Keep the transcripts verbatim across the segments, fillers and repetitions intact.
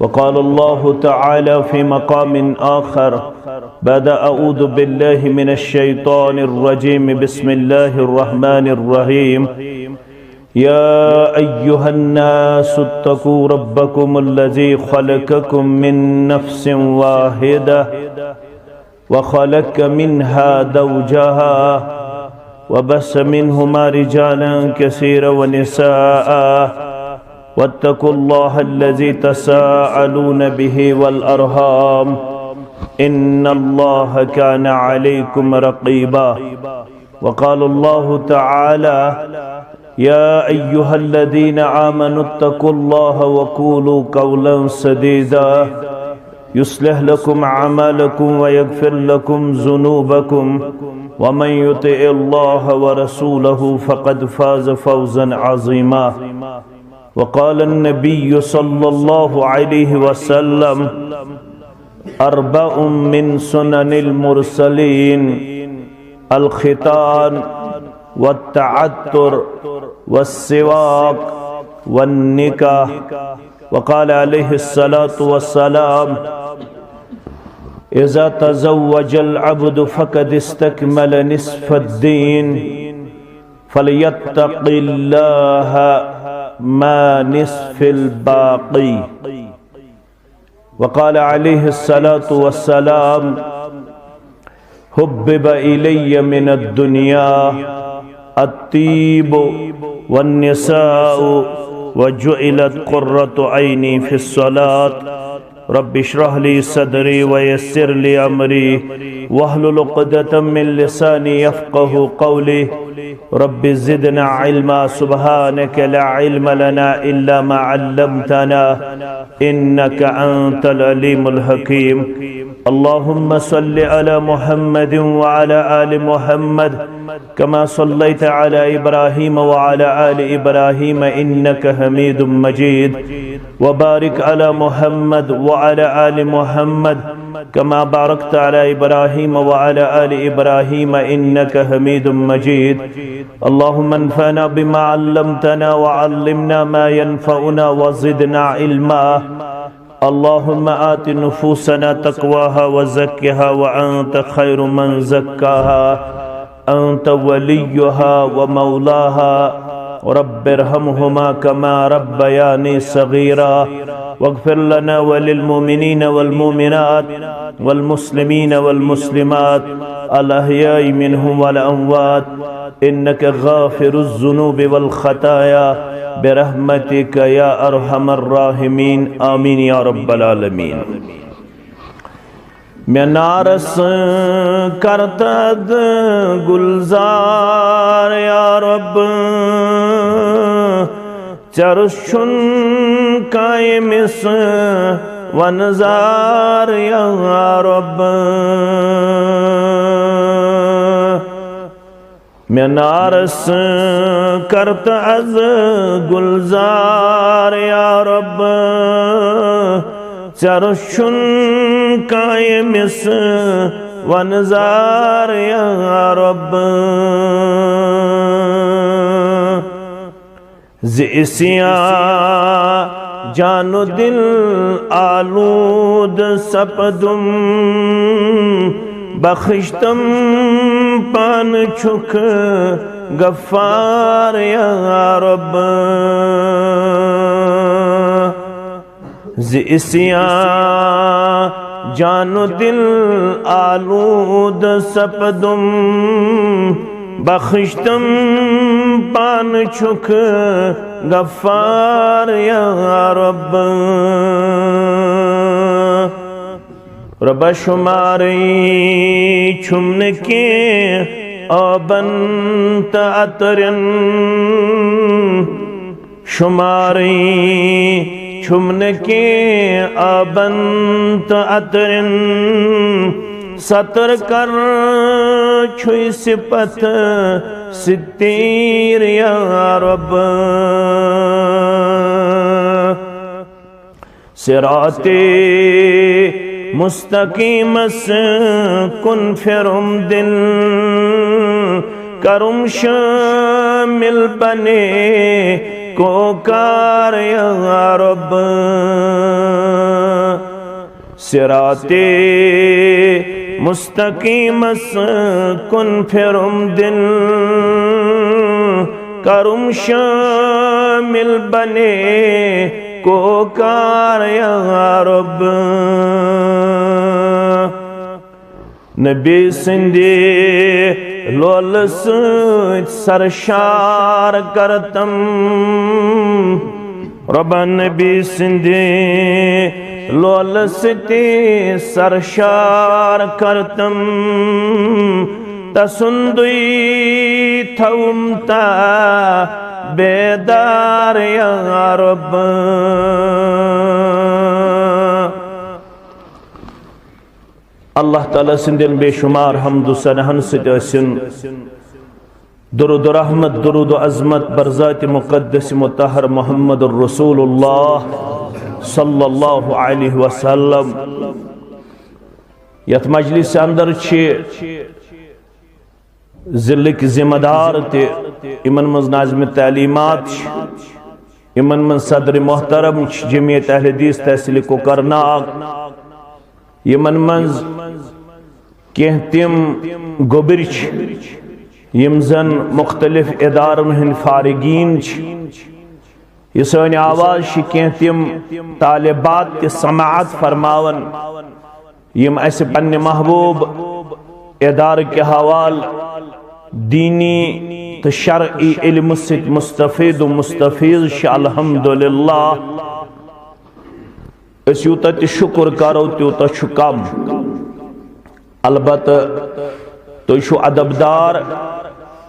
وقال الله تعالى في مقام آخر بعد أعوذ بالله من الشيطان الرجيم، بسم الله الرحمن الرحيم. يا أيها الناس اتقوا ربكم الذي خلقكم من نفس واحدة وخلق منها زوجها وبث منهما رجالا كثيرا ونساء واتقوا الله الذي تساءلون به والأرحام إن الله كان عليكم رقيبا. وقال الله تعالى: يا أيها الذين آمنوا اتقوا الله وقولوا قولا سديدا يصلح لكم أعمالكم ويغفر لكم ذنوبكم ومن يطع الله ورسوله فقد فاز فوزا عظيما. وقال النبي صلى الله عليه وسلم: أربع من سنن المرسلين: الختان والتعطر والسواك والنكاح. وقال عليه الصلاة والسلام: إذا تزوج العبد فقد استكمل نصف الدين، فليتق الله ما نصف الباقي. وقال عليه الصلاة والسلام: حبب إلي من الدنيا الطيب والنساء وجعلت قرة عيني في الصلاة. رب اشرح لي صدري ويسر لي أمري واحلل عقدة من لساني يفقه قولي. رب زدنا علما، سبحانك لا علم لنا إلا ما علمتنا إنك أنت العليم الحكيم. اللهم صل على محمد وعلى آل محمد كما صليت على إبراهيم وعلى آل إبراهيم إنك حميد مجيد. وبارك على محمد وعلى آل محمد كما باركت على إبراهيم وعلى آل إبراهيم إنك حميد مجيد. اللهم انفعنا بما علمتنا وعلمنا ما ينفعنا وزدنا علما. اللهم آت نفوسنا تقواها وزكها وأنت خير من زكاها، أنت وليها ومولاها. رب ارحمهما كما ربياني صغيرا. واغفر لنا وللمؤمنين والمؤمنات والمسلمين والمسلمات الأحياء منهم والأموات إنك غافر الذنوب والخطايا برحمتك يا أرحم الراحمين. آمين يا رب العالمين. مےٚ نارس کرتد گلزار یا رب، ژےٚ رُس چھُن کانٛہہ ییٚمِس ونزار یا رب۔ مےٚ نارس کرتہٕ از گلزار یا رب، ژےٚ رُس چھُن کانٛہہ ییٚمِس ونزار یا رب۔ زِ عصیان جان و دل آلود سپدم، بخشتم پانہٕ چھُکھ غفار یا رب۔ زِ عصیان جان و دل آلود سپدم، بخشتم پانہٕ چھُکھ غفار یا رب۔ رۄبا، شمارٕے چھُم نہٕ کینٛہہ عٲبن تہٕ اطرٮ۪ن، شمارٕے چھُم نہٕ کینٛہہ عٲبن تہٕ اطرٮ۪ن، ستر کر چھُے صفت ستیٖر یا رب۔ صراط مستقیمس کُن پھرم دل، کرم شامل بنے کوکار یا رب۔ صراط مستقیمس کُن پھِرُم، دِن کرُم شٲمِل بنے کوکار یا رب۔ نبی سٕنٛدِ لولہٕ سۭتۍ سرشار کرتم، رۄبا نبی سٕنٛدِ لولہٕ سۭتۍ سرشار کرتم، تسُنٛدُے تھوم تا بیدار یا رب۔ اللہ تعالیٰ سٕنٛدٮ۪ن بے شمار حمد و ثناہن سۭتۍ ٲسِن درود و رحمت، درود و عظمت بر ذات مقدس مطہر محمد الرسول اللہ صلی اللہ علیہ وسلم۔ یتھ مجلس اندر چھِ ضلعٕکۍ ذمہ دار تہِ، یِمن منٛز ناظم تعلیمات چھِ، یِمن منٛز صدر محترم چھِ جمعیت اہل حدیث تحصیل کوکرناگ، یِمن منٛز کینٛہہ تِم گوٚبرۍ چھِ، یِم زن مختلف ادارن ہٕنٛدۍ فارغین چھِ۔ یہِ سٲنۍ آواز چھِ کینٛہہ تِم طالبات تہِ سماعت فرماوان، یِم اسہِ پننہِ محبوب ادارٕ کہِ حوالہٕ دینی تہٕ شرعی علمہٕ سۭتۍ مستفید و مستفیض چھِ۔ الحمدللہ، أسۍ یوٗتاہ تہِ شُکر کرو، تیوٗتاہ چھُ کم۔ البتہ تُہۍ چھِو ادب دار،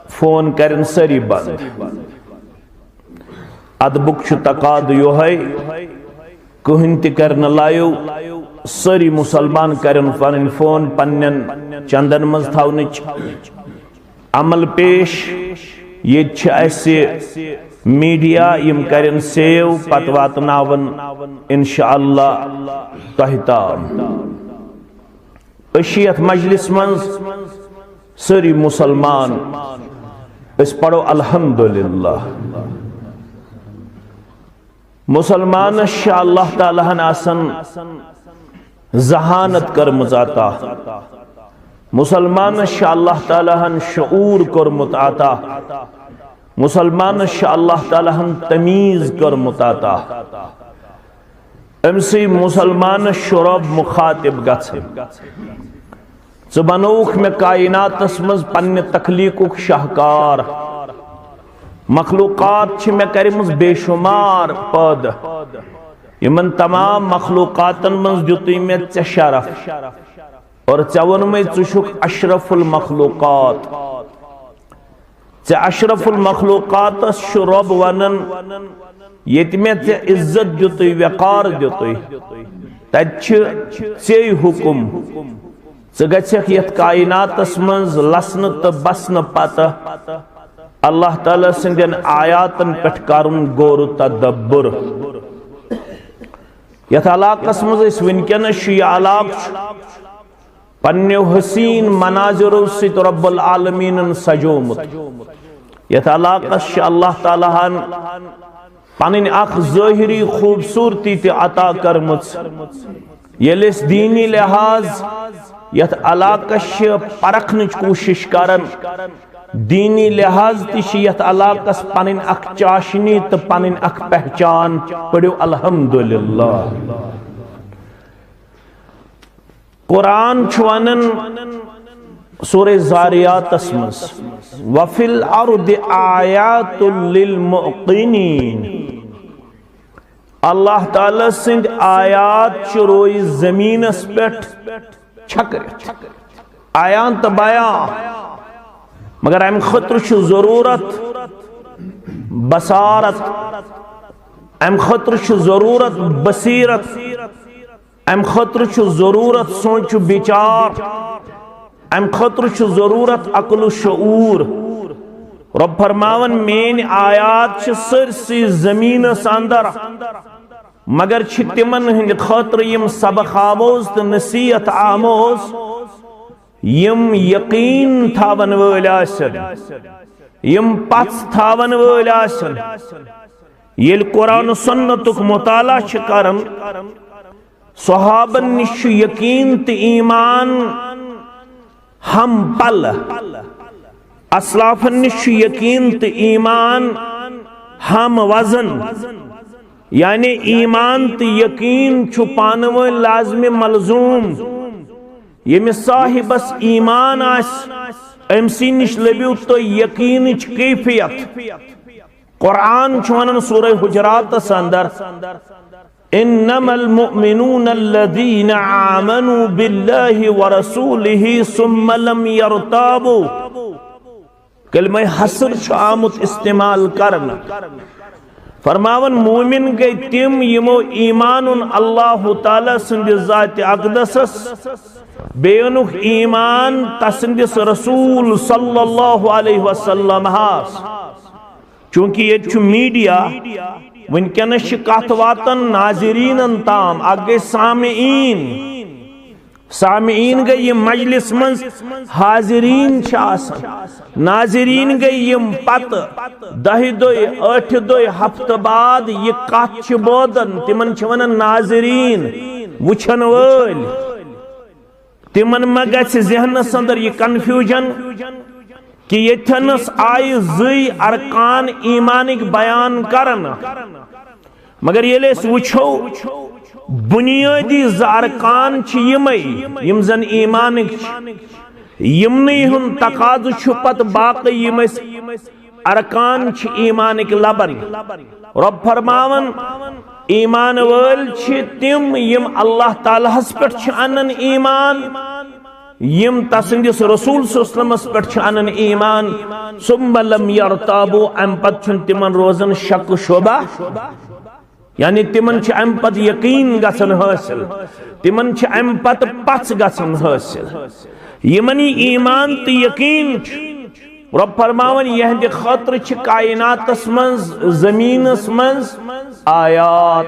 فون کرن سٲری بند۔ ادبُک چھُ تقاضہٕ یِہوٚے، کٕہٕنۍ تہِ کرِ نہٕ لایِو، سٲری مُسلمان کرن پنٕنۍ فون پننٮ۪ن چندن منٛز تھاونٕچ عمل پیش۔ ییٚتہِ چھِ اسہِ میڈیا، یِم کرن سیو، پتہٕ واتناون انشاءاللہ تۄہہِ تام۔ أسۍ چھِ یتھ مجلس منٛز سٲری مُسلمان، أسۍ پرو الحمدللہ۔ مُسلمانس چھِ اللہ تعالیٰ ہن آسان ذہانت کٔرمٕژ عطا، مُسلمانس چھِ اللہ تعالیٰ ہن شعور کوٚرمُت عطا، مُسلمانس چھِ اللہ تعالیٰ ہن تمیٖز کٔرمٕژ عطا۔ أمۍ سٕے مُسلمانس چھُ رۄب مُخاطب گژھان۔ ژٕ بنووُکھ مےٚ کائناتس منٛز پننہِ تخلیقُک شاہکار۔ مخلوقات چھِ مےٚ کٔرمٕژ بے شمار پٲدٕ۔ یِمن تمام مخلوقاتن منٛز دیُتُے مےٚ ژےٚ شرف۔ اور ژےٚ ووٚنمَے ژٕ چھُکھ اشرف المخلوقات۔ ژےٚ اشرف المخلوقاتس چھُ رۄب ونان، ییٚتہِ مےٚ ژےٚ عزت دیُتُے، وقار دیُتُے، تتہِ چھُ ژے حُکم۔ ژٕ گژھکھ یتھ کائناتس منٛز لسنہٕ تہٕ بسنہٕ پتہٕ اللہ تعالیٰ سٕنٛدٮ۪ن آیاتن پٮ۪ٹھ کرُن غور و تدبر۔ یتھ علاقس منٛز أسۍ وٕنکیٚنس چھِ، یہِ علاقہٕ چھُ پننیو حسین مناظرو سۭتۍ رب العالمینن سجومُت۔ یتھ علاقس چھِ اللہ تعالیٰ ہن پنٕنۍ اکھ ظٲہری خوبصورتی تہِ عطا کٔرمٕژ۔ ییٚلہِ أسۍ دینی لحاظ یتھ علاقس چھِ پرکھنٕچ کوٗشش کران، دینی لحاظ تہِ چھِ یتھ علاقس پنٕنۍ اکھ چاشنی تہٕ پنٕنۍ اکھ پہچان۔ پٔرِو الحمدللہ۔ قرآن چھُ ونان سورہ زاریاتس منٛز، "وفی الارض آیات للموقنین"۔ اللہ تعالیٰ سٕنٛدۍ آیات چھِ روی زمینس پٮ۪ٹھ چھٔکرِتھ، عیان تہٕ بیان۔ مگر امہِ خٲطرٕ چھُ ضروٗرت بصارت، امہِ خٲطرٕ چھُ ضروٗرت بصیرت، امہِ خٲطرٕ چھُ ضروٗرت سونچ و بچار، امہِ خٲطرٕ چھُ ضروٗرت عقل و شعور۔ رۄب فرماوان، میٲنۍ آیات چھِ سٲرسٕے زمینس اندر، مگر چھِ تِمن ہٕنٛدِ خٲطرٕ یِم سبق آموز تہٕ نصیحت آموز، یِم یقین تھاون وٲلۍ آسن، یِم پژھ تھاون وٲلۍ آسن۔ ییٚلہِ قرآن و سنتُک مطالعہ چھِ کران، صحابن نِش چھُ یقین تہٕ ایمان ہم پلہٕ۔ اسلافن نِش چھُ یقین تہٕ ایمان ہم وزن۔ یعنی ایمان تہٕ یقین چھُ پانہٕ وٲنۍ لازمِ ملزوم۔ ییٚمِس صاحبس ایمان آسہِ، أمۍ سٕے نِش لٔبِو تُہۍ یقینٕچ کیفیت۔ قرآن چھُ ونان سورہ حجراتس اندر، "انما المؤمنون الذين آمنوا بالله ورسوله ثم لم يرتابوا۔" کلمہ حصر چھُ آمُت استعمال کرنہٕ۔ فرماوان، مومن گٔے تِم یِمو ایمان اوٚن اللہ تعالیٰ سٕنٛدِ ذاتِ اقدسس، بیٚیہِ اوٚنُکھ ایمان تسٕنٛدِس رسول صلی اللہ علیہ وسلم ہس۔ چونکہ ییٚتہِ چھُ میڈیا، وٕنکیٚنس چھِ کتھ واتان ناظریٖنن تام، اکھ گٔے سامعیٖن۔ سامعیٖن گٔے یِم مجلس منٛز حاضریٖن چھِ آسان، ناظریٖن گٔے یِم پتہٕ دہہِ دۄہہِ، ٲٹھِ دۄہہِ، ہفتہٕ بعد یہِ کتھ چھِ بوزان، تِمن چھِ ونان ناظریٖن، وٕچھن وٲلۍ۔ تِمن ما گژھِ ذہنس اندر یہِ کنفیوجن کہِ ییٚتھٮ۪نس آیہِ زٕے ارکان ایمانٕکۍ بیان کرنہٕ؟ مگر ییٚلہِ أسۍ وٕچھو، بنیٲدی زٕ ارکان چھِ یِمے، یِم زن ایمانٕکۍ چھِ۔ یِمنٕے ہُنٛد تقاضہٕ چھُ پتہٕ باقٕے یِم أسۍ ارکان چھِ ایمانٕکۍ لبن۔ رۄب فرماوان، ایمان وٲلۍ چھِ تِم یِم اللہ تعالیٰ ہس پٮ۪ٹھ چھِ انان ایمان، یِم تسٕنٛدِس رسول صلی اللہ علیہ وسلمس پٮ۪ٹھ چھِ انان ایمان، ثم لم یرتابوا، امہِ پتہٕ چھُنہٕ تِمن روزان شک و شبہ، یعنی تِمن چھِ امہِ پتہٕ یقین گژھان حٲصِل، تِمن چھِ امہِ پتہٕ پژھ گژھان حٲصِل۔ یِمن یہِ ایمان تہٕ یقین چھُ، رۄب فرماوان، یِہنٛدِ خٲطرٕ چھِ کائناتس منٛز، زمینس منٛز آیات۔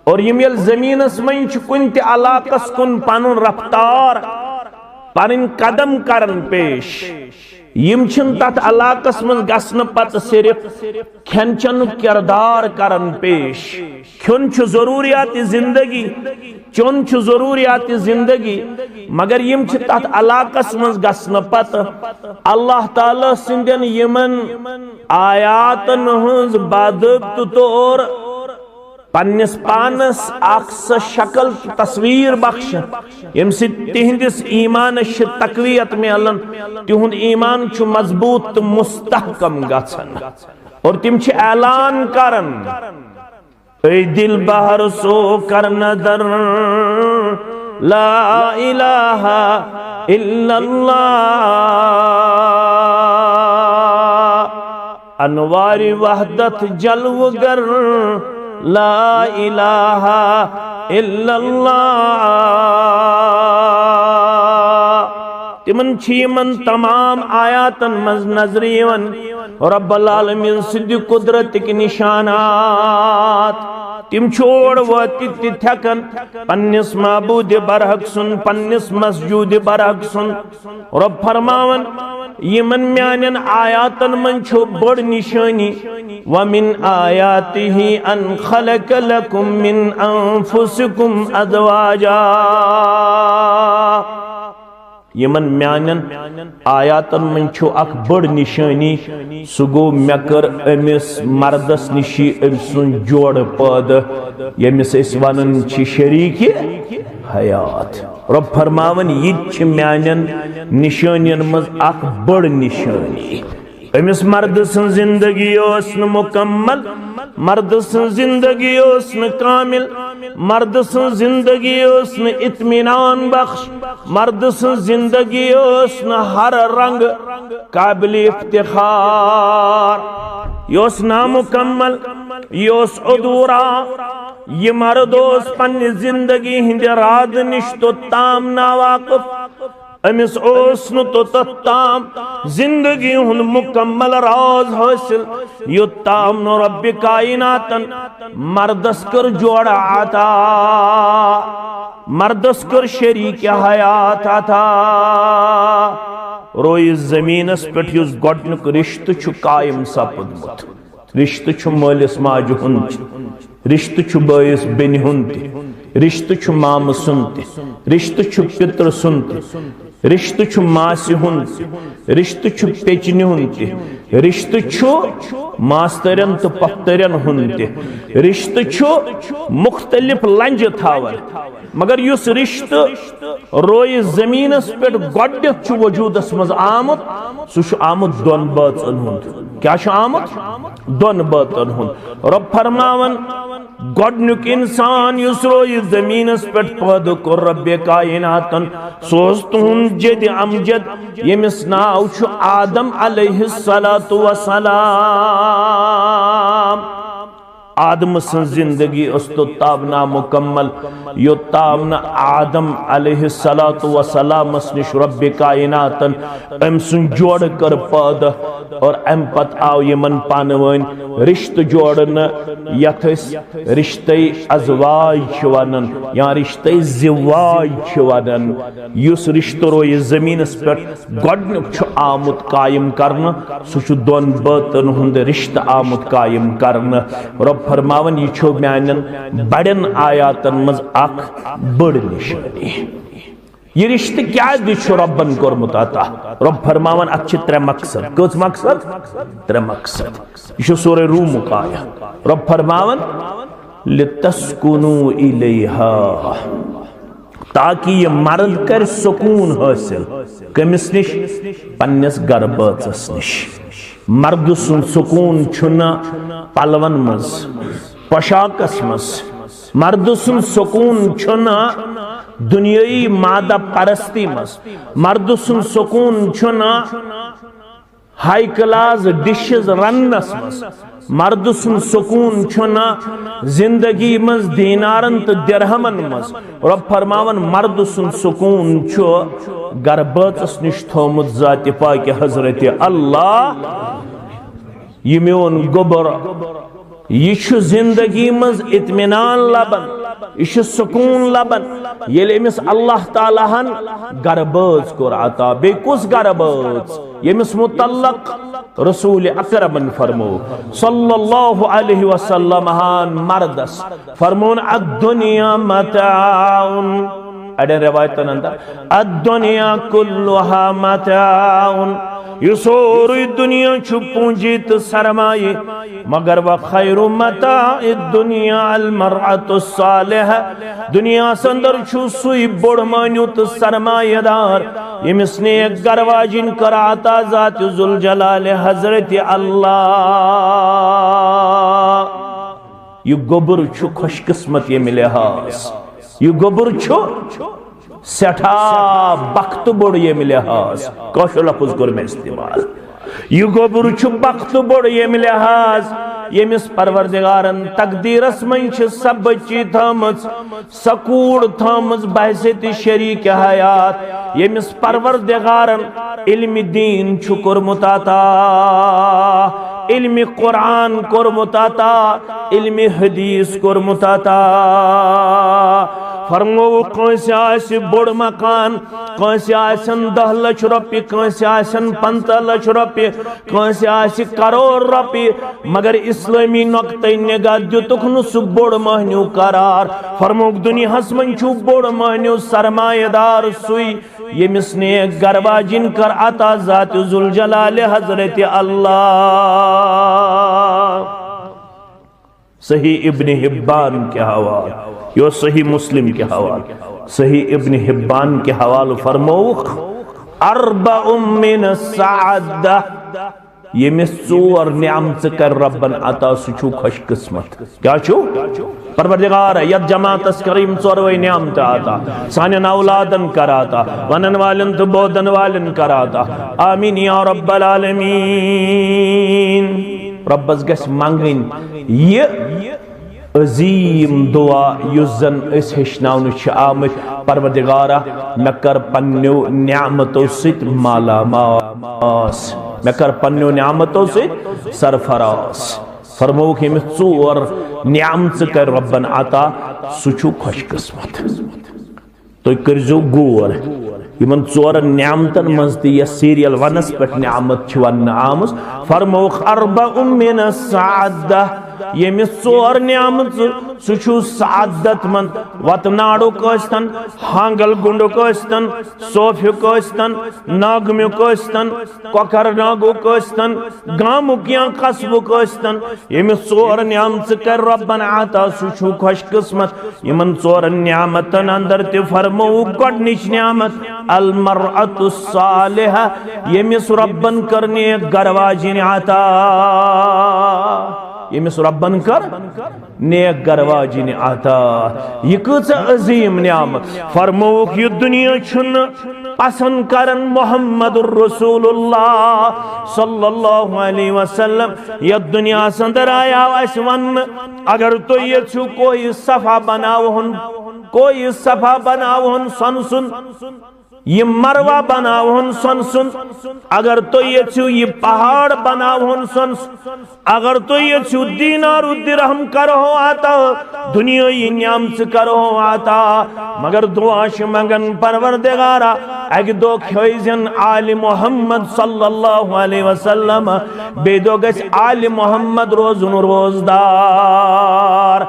اور یِم ییٚلہِ زمینس منٛز چھِ کُنہِ تہِ علاقس کُن پنُن رفتار، پنٕنۍ قدم کران پیش، یِم چھِنہٕ تتھ علاقس منٛز گژھنہٕ پتہٕ صرف کھٮ۪ن چٮ۪نُک کردار کران پیش۔ کھیوٚن چھُ ضروریات زندگی، چیوٚن چھُ ضروریات زندگی، مگر یِم چھِ تتھ علاقس منٛز گژھنہٕ پتہٕ اللہ تعالیٰ سٕنٛدٮ۪ن یِمن آیاتن ہٕنٛز باضٲبطہٕ طور پننِس پانس اکھ سۄ شکل تہٕ تصویر بخشان، ییٚمہِ سۭتۍ تِہنٛدِس ایمانس چھِ تقویت میلان، تِہُنٛد ایمان چھُ مضبوط تہٕ مستحکم گژھان۔ اور تِم چھِ اعلان کران، اے دل بہر سو کر نظر، لا الہ الا اللہ، انوار وحدت جلوگر، لا الہ الا اللہ۔ تِمن چھِ یِمن تمام آیاتن منٛز نظرِ یِوان رب العالمین سٕنٛدِ قدرتٕکۍ نشانات۔ تِم چھِ اور وٲتِتھ تہِ تھٮ۪کان پننِس معبوٗدِ برحق سُنٛد، پننِس مسجوٗدِ برحق سُنٛد۔ رب فرماوان، یِمن میانٮ۪ن آیاتن منٛز چھُ بٔڑ نشٲنی، ومن آیاتہ ان خلق لکم من انفسکم ازواجا۔ یِمن میانٮ۪ن آیاتن منٛز چھُ اکھ بٔڑ نشٲنی، سُہ گوٚو، مےٚ کٔر أمِس مردس نِشی أمۍ سُنٛد جوڑٕ پٲدٕ، ییٚمِس أسۍ ونان چھِ شریٖکہِ حیات۔ رۄب فرماوان، یہِ تہِ چھِ میانٮ۪ن نشٲنین منٛز اکھ بٔڑ نشٲنی۔ أمِس مردٕ سٕنٛز زندگی ٲس نہٕ مکمل، مردٕ سٕنٛز زندگی ٲس نہٕ کامل، مردٕ سٕنٛز زندگی ٲس نہٕ اطمینان بخش، مردٕ سٕنٛز زندگی ٲس نہٕ ہر رنگ قابل افتخار۔ یہِ اوس نامکمل، یہِ اوس ادھورا۔ یہِ مرد اوس پننہِ زندگی ہٕنٛدِ رازٕ نِش توٚت تام ناواقف۔ أمِس اوس نہٕ توٚتتھ تام زندگی ہُنٛد مکمل راز حٲصِل، یوٚت تام نہٕ رۄبِ کائناتن مردس کٔر جوڑٕ عطا، مردس کٔر شریٖکہِ حیات عطا۔ رویہِ زمینس پٮ۪ٹھ یُس گۄڈنیُک رشتہٕ چھُ قائم سپُدمُت، رشتہٕ چھُ مٲلِس ماجہِ ہُنٛد تہِ، رشتہٕ چھُ بٲیِس بیٚنہِ ہُنٛد تہِ، رشتہٕ چھُ مامہٕ سُنٛد تہِ، رشتہٕ چھُ پِترٕ سُنٛد تہِ، رشتہٕ چھُ ماسہِ ہُنٛد تہِ، رشتہٕ چھُ پیچنہِ ہُنٛد تہِ، رشتہٕ چھُ ماستٕرٮ۪ن تہٕ پۄپھتٕرٮ۪ن ہُنٛد تہِ۔ رشتہٕ چھُ مختلف لنجہِ تھاوان، مگر یُس رشتہٕ رویہِ زمینس پٮ۪ٹھ گۄڈنیتھ چھُ وجودس منٛز آمُت، سُہ چھُ آمُت دۄن بٲژن ہُنٛد۔ کیٛاہ چھُ آمُت؟ دۄن بٲژن ہُنٛد۔ رۄب فرماوان، گۄڈنیُک انسان یُس رویہِ زمینس پٮ۪ٹھ پٲدٕ کوٚر رب کائناتن، سُہ اوس تُہُنٛد جد امجد، ییٚمِس ناو چھُ آدم علیہ الصلوۃ والسلام۔ آدم سٕنٛز زندگی ٲس توٚت تام نامکمل، یوٚت تام نہٕ آدم علیہ الصلوۃ والسلامس نِش رب کائناتن أمۍ سُنٛد جوڑٕ کٔر پٲدٕ، اور امہِ پتہٕ آو یِمن پانہٕ وٲنۍ رشتہٕ جوڑنہٕ، یتھ أسۍ رشتے ازواج چھِ ونان یا رشتے زواج چھِ ونان۔ یُس رشتہٕ رویہِ زمینس پٮ۪ٹھ گۄڈنیُک چھُ آمُت قائم کرنہٕ، سُہ چھُ دۄن بٲژن ہُنٛد رشتہٕ آمُت قائم کرنہٕ۔ رب فرماوان، یہِ چھُ میانٮ۪ن بڑٮ۪ن آیاتن منٛز اکھ بٔڑ نشٲنی۔ یہِ رشتہٕ کیازِ چھُ رۄبن کوٚرمُت عطا؟ رۄب فرماوان، اتھ چھِ ترٛےٚ مقصد۔ کٔژ مقصد؟ ترٛےٚ مقصد۔ یہِ چھُ سورہ رومُک آیت۔ رۄب فرماوان، لِتَسْكُنُوا إِلَيْهَا، تاکہ یہِ مرد کرِ سکوٗن حٲصِل۔ کٔمِس نِش؟ پننِس گرٕ بٲژس نِش۔ مردٕ سُنٛد سکوٗن چھُنہٕ پلون منٛز، پوشاکس منٛز۔ مردٕ سُنٛد سکوٗن چھُنہٕ دُنیٲیی مادہ پرستی منٛز۔ مردٕ سُنٛد سکوٗن چھُنہٕ ہائی کلاس ڈشز رننس منٛز۔ مردٕ سُنٛد سکوٗن چھُنہٕ زندگی منٛز دینارن تہٕ درہمن منٛز۔ رۄب فرماوان، مردٕ سُنٛد سکوٗن چھُ گرٕ بٲژس نِش تھوٚومُت ذاتِ پاکہِ حضرت اللہ۔ یہِ میون گوٚبُر، یہِ چھُ زندگی منٛز اطمینان لبان، یہِ چھُ سکوٗن لبان، ییٚلہِ أمِس اللہ تعالیٰ ہن گرٕ بٲژ کوٚر عطا۔ بیٚیہِ کُس گرٕ بٲژ؟ ییٚمِس متعلق رسول اکرمن فرمو صلی اللہ علیہ وسلم ہن مردس فرمون، الدنیا متاع۔ اڑٮ۪ن روایتن اندر، الدنیا کلہا متاع، یہِ سورُے دُنیا چھُ پونجی تہٕ سرمایہِ، مگر وخیر متاع الدنیا المرأة الصالحہ، دُنیاہس اندر چھُ سُے بوٚڑ مٲنِو تہٕ سرمایہ دار، ییٚمِس نیک گرٕ واجِنۍ کٔر عطا ذات ذوالجلال حضرت اللہ۔ یہِ گوٚبُر چھُ خوش قسمت ییٚمہِ لحاظ، یہِ گوٚبُر چھُ سٮ۪ٹھاہ بختہٕ بوٚڑ ییٚمہِ لحاظ۔ کٲشُر لفظ کوٚر مےٚ استعمال۔ یہِ گوٚبُر چھُ بختہٕ بوٚڑ ییٚمہِ لحاظ، ییٚمِس پروردگارن تقدیرس منٛز چھِ سۄ بچی تھٲمٕژ، سۄ کوٗر تھٲمٕژ بحیثیت شریک حیات، ییٚمِس پروردگارن علم دین چھُ کوٚرمُت عطا، علم قرآن کوٚرمُت عطا، علم حدیث کوٚرمُت عطا۔ فرموو، کٲنٛسہِ آسہِ بوٚڑ مکان، کٲنٛسہِ آسن دَہ لچھ رۄپیہِ، کٲنٛسہِ آسن پنٛژاہ لچھ رۄپیہِ، کٲنٛسہِ آسہِ کرور رۄپیہِ، مگر اسلٲمی نقطہٕ نگاہ دِتُکھ نہٕ سُہ بوٚڑ مہنیو قرار۔ فرمووُکھ، دُنیاہس منٛز چھُ بوٚڑ مہنیو سرمایہ دار سُے، ییٚمِس نیک گرٕ واجِنۍ کٔر عطا ذات ذوالجلال حضرت اللہ۔ صحیح ابن حبان کے حوالہ، یہِ اوس صحیح مسلم کے حوالہ۔ صحیح ابن حبان کے حوالہ فرمووُکھ، اربع من السعادہ، ییٚمِس ژور نعمژٕ کَرِ رۄبَن عطا، سُہ چھُ خوش قسمت۔ کیٛاہ چھُ؟ پروردگار، یَتھ جماعتَس کَر یِم ژورؤے نعمتہٕ عطا، سانٮ۪ن اولادَن کَر عطا، وَنَن والٮ۪ن تہٕ بوزَن والٮ۪ن کَر عطا۔ آمین یا رب العالمین۔ رۄبَس گژھِ منٛگٕنۍ یہِ عظیٖم دُعا یُس زَن أسۍ ہیٚچھناونہٕ چھِ آمٕتۍ، پروردگارا، مےٚ کر پننیو نعمتو سۭتۍ مالا ماس، مےٚ کر پننیو نعمتو سۭتۍ سرفراز۔ فرمووُکھ، ییٚمِس ژور نعمژٕ کر رۄبن عطا، سُہ چھُ خوش قسمت۔ تُہۍ کٔرزیو غور، یِمن ژورن نعمتن منٛز تہِ یۄس سیریل ونس پٮ۪ٹھ نعمت چھِ وننہٕ آمٕژ، فرمووُکھ، اربع من السعادہ، ییٚمِس ژور نعمژٕ، سُہ چھُ سعادت مند۔ وتہٕ ناڈُک ٲسۍتن، ہانگل گُنڈُک ٲسۍتن، صوفیُک ٲسۍتن، ناگمیُک ٲسۍتن، کۄکر ناگُک ٲسۍتن، گامُک یا قصبُک ٲسۍتن، ییٚمِس ژور نعمژٕ کرِ رۄبن عطا، سُہ چھُ خۄش قسمت۔ یِمن ژورن نعمتن اندر تہِ فرمووُکھ گۄڈنِچ نعمت المرأة الصالحة، ییٚمِس رۄبن کٔر نیک گرٕ واجِنۍ عطا، ییٚمِس رۄبن کٔر نیک گرٕ واجِنۍ عطا۔ یہِ کۭژاہ عظیٖم نعمت۔ فرمووُکھ، یہِ دُنیا چھُنہٕ پسند کران محمد رسول اللہ صلی اللہ علیہ وسلم۔ یتھ دُنیاہس اندر آیاو اسہِ وننہٕ، اگر تُہۍ یژھِو کوہِ صفا بناوہُن، کوہِ صفا بناوہُن سۄنہٕ سُنٛد، یہِ مروہ بناوہُن سۄنہٕ سُنٛد، اگر تُہۍ یژھِو یہِ پہاڑ بناوہُن سۄنہٕ سُنٛد، اگر تُہۍ یژھِو دینار و درہم کرہو عطا، دُنیٲیی نعمژٕ کرہو عطا، مگر دعا چھِ منگان، پروردگارا، اکہِ دۄہ کھٲوزٮ۪ن آلِ محمد صلی اللہ علیہ وسلم، بیٚیہِ دۄہ گژھِ آلِ محمد روزُن روزدار۔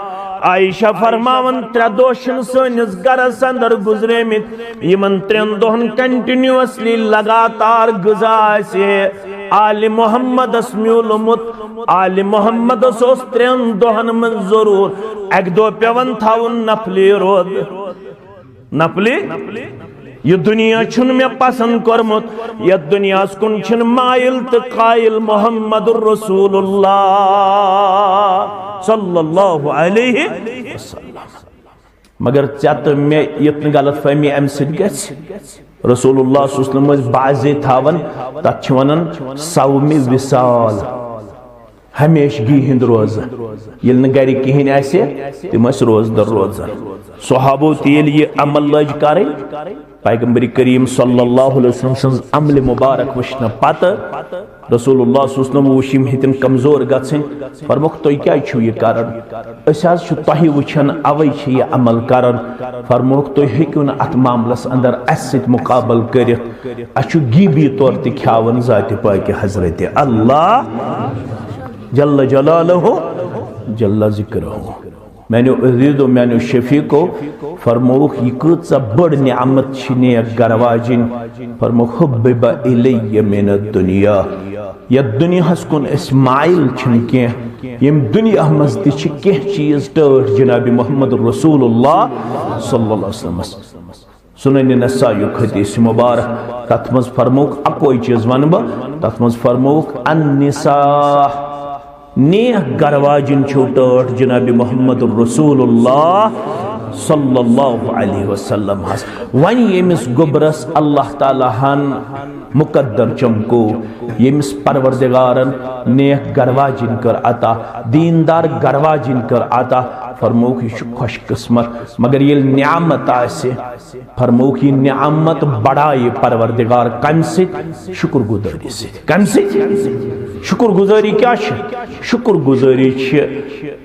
عائشہ فرماوان، ترٛےٚ دۄہ چھِنہٕ سٲنِس گرس اندر گُزریمٕتۍ، یِمن ترٛٮ۪ن دۄہن continuously لگاتار غذا آسہِ آلِ محمدس میوٗلمُت۔ آلِ محمدس اوس ترٛٮ۪ن دۄہن منٛز ضروٗر اکہِ دۄہ پٮ۪وان تھاوُن نفلی روزٕ۔ نفلی، یہِ دُنیا چھُنہٕ مےٚ پسند کوٚرمُت، یتھ دُنیاہس کُن چھِنہٕ مایل تہٕ قایل محمد رسول اللہ صلی اللہ علیہ وسلم۔ مگر ژےٚ تہٕ مےٚ یُتھ نہٕ غلط فہمی امہِ سۭتۍ گژھِ۔ رسول اللہ صلی اللہ علیہ وسلم ٲسۍ بعضے تھاوان، تتھ چھِ ونان صومِ وصال، ہمیشگی ہُنٛد روزٕ۔ ییٚلہِ نہٕ گرِ کِہیٖنۍ آسہِ، تِم ٲسۍ روزدر روزان۔ صحابو تہِ ییٚلہِ یہِ عمل لٲج کرٕنۍ، پیغمبر کریم صلی اللہ علیہ وسلم سٕنٛز عملِ مبارک وٕچھنہٕ پتہٕ رسول اللہ صلی اللہ علیہ وسلم وٕچھ یِم ہیٚتِن کمزور گژھٕنۍ، فرموکھ، "تُہۍ کیٛازِ چھِو یہِ کران؟ أسۍ حظ چھِ تۄہہِ وٕچھان، اوے چھِ یہِ عمل کران۔" فرموکھ، "تُہۍ ہیٚکِو نہٕ اتھ معاملس اندر اسہِ سۭتۍ مقابل کٔرِتھ، اسہِ چھُ غیبی طور تہِ کھیاوان ذاتِ پاکہِ حضرت اللہ جل جلالہ جل ذکرہ۔" میانیو عزیزو، میانیو شفیقو، فرمووُکھ، یہِ کۭژاہ بٔڑ نعمت چھِ نیک گرٕ واجِنۍ۔ فرمووُکھ، "حُبِّبَ اِلَیَّ مِنَ الدُّنْیَا"، یَتھ دُنیاہَس کُن أسۍ مایِل چھِنہٕ کینٛہہ، ییٚمہِ دُنیا منٛز تہِ چھِ کینٛہہ چیٖز ٹٲٹھۍ جناب محمد رسول اللہ صلی اللہ علیہ وسلمس۔ سنن نسائیُک حدیث مبارک، تتھ منٛز فرمووُکھ اکوے چیٖز ونہٕ بہٕ، تتھ منٛز فرمووُکھ النساء، نیک گرٕ واجِنۍ چھِو ٹٲٹھۍ جناب محمد رسول اللہ صلی اللہ علیہ وسلم ہس۔ وۄنۍ ییٚمِس گوٚبرس اللہ تعالیٰ ہن مقدر چمکو، ییٚمِس پروردگارن نیک گرٕ واجِنۍ کٔر عطا، دیندار گرٕ واجِنۍ کٔر عطا، فرمووُکھ یہِ چھُ خۄش قسمت۔ مگر ییٚلہِ نعمت آسہِ، فرمووُکھ، یہِ نعمت بڑایہِ پروردگار کمہِ سۭتۍ؟ شُکر گزٲری سۭتۍ۔ کمہِ سۭتۍ؟ شُکر گزٲری کیٛاہ چھِ؟ شُکر گزٲری چھِ،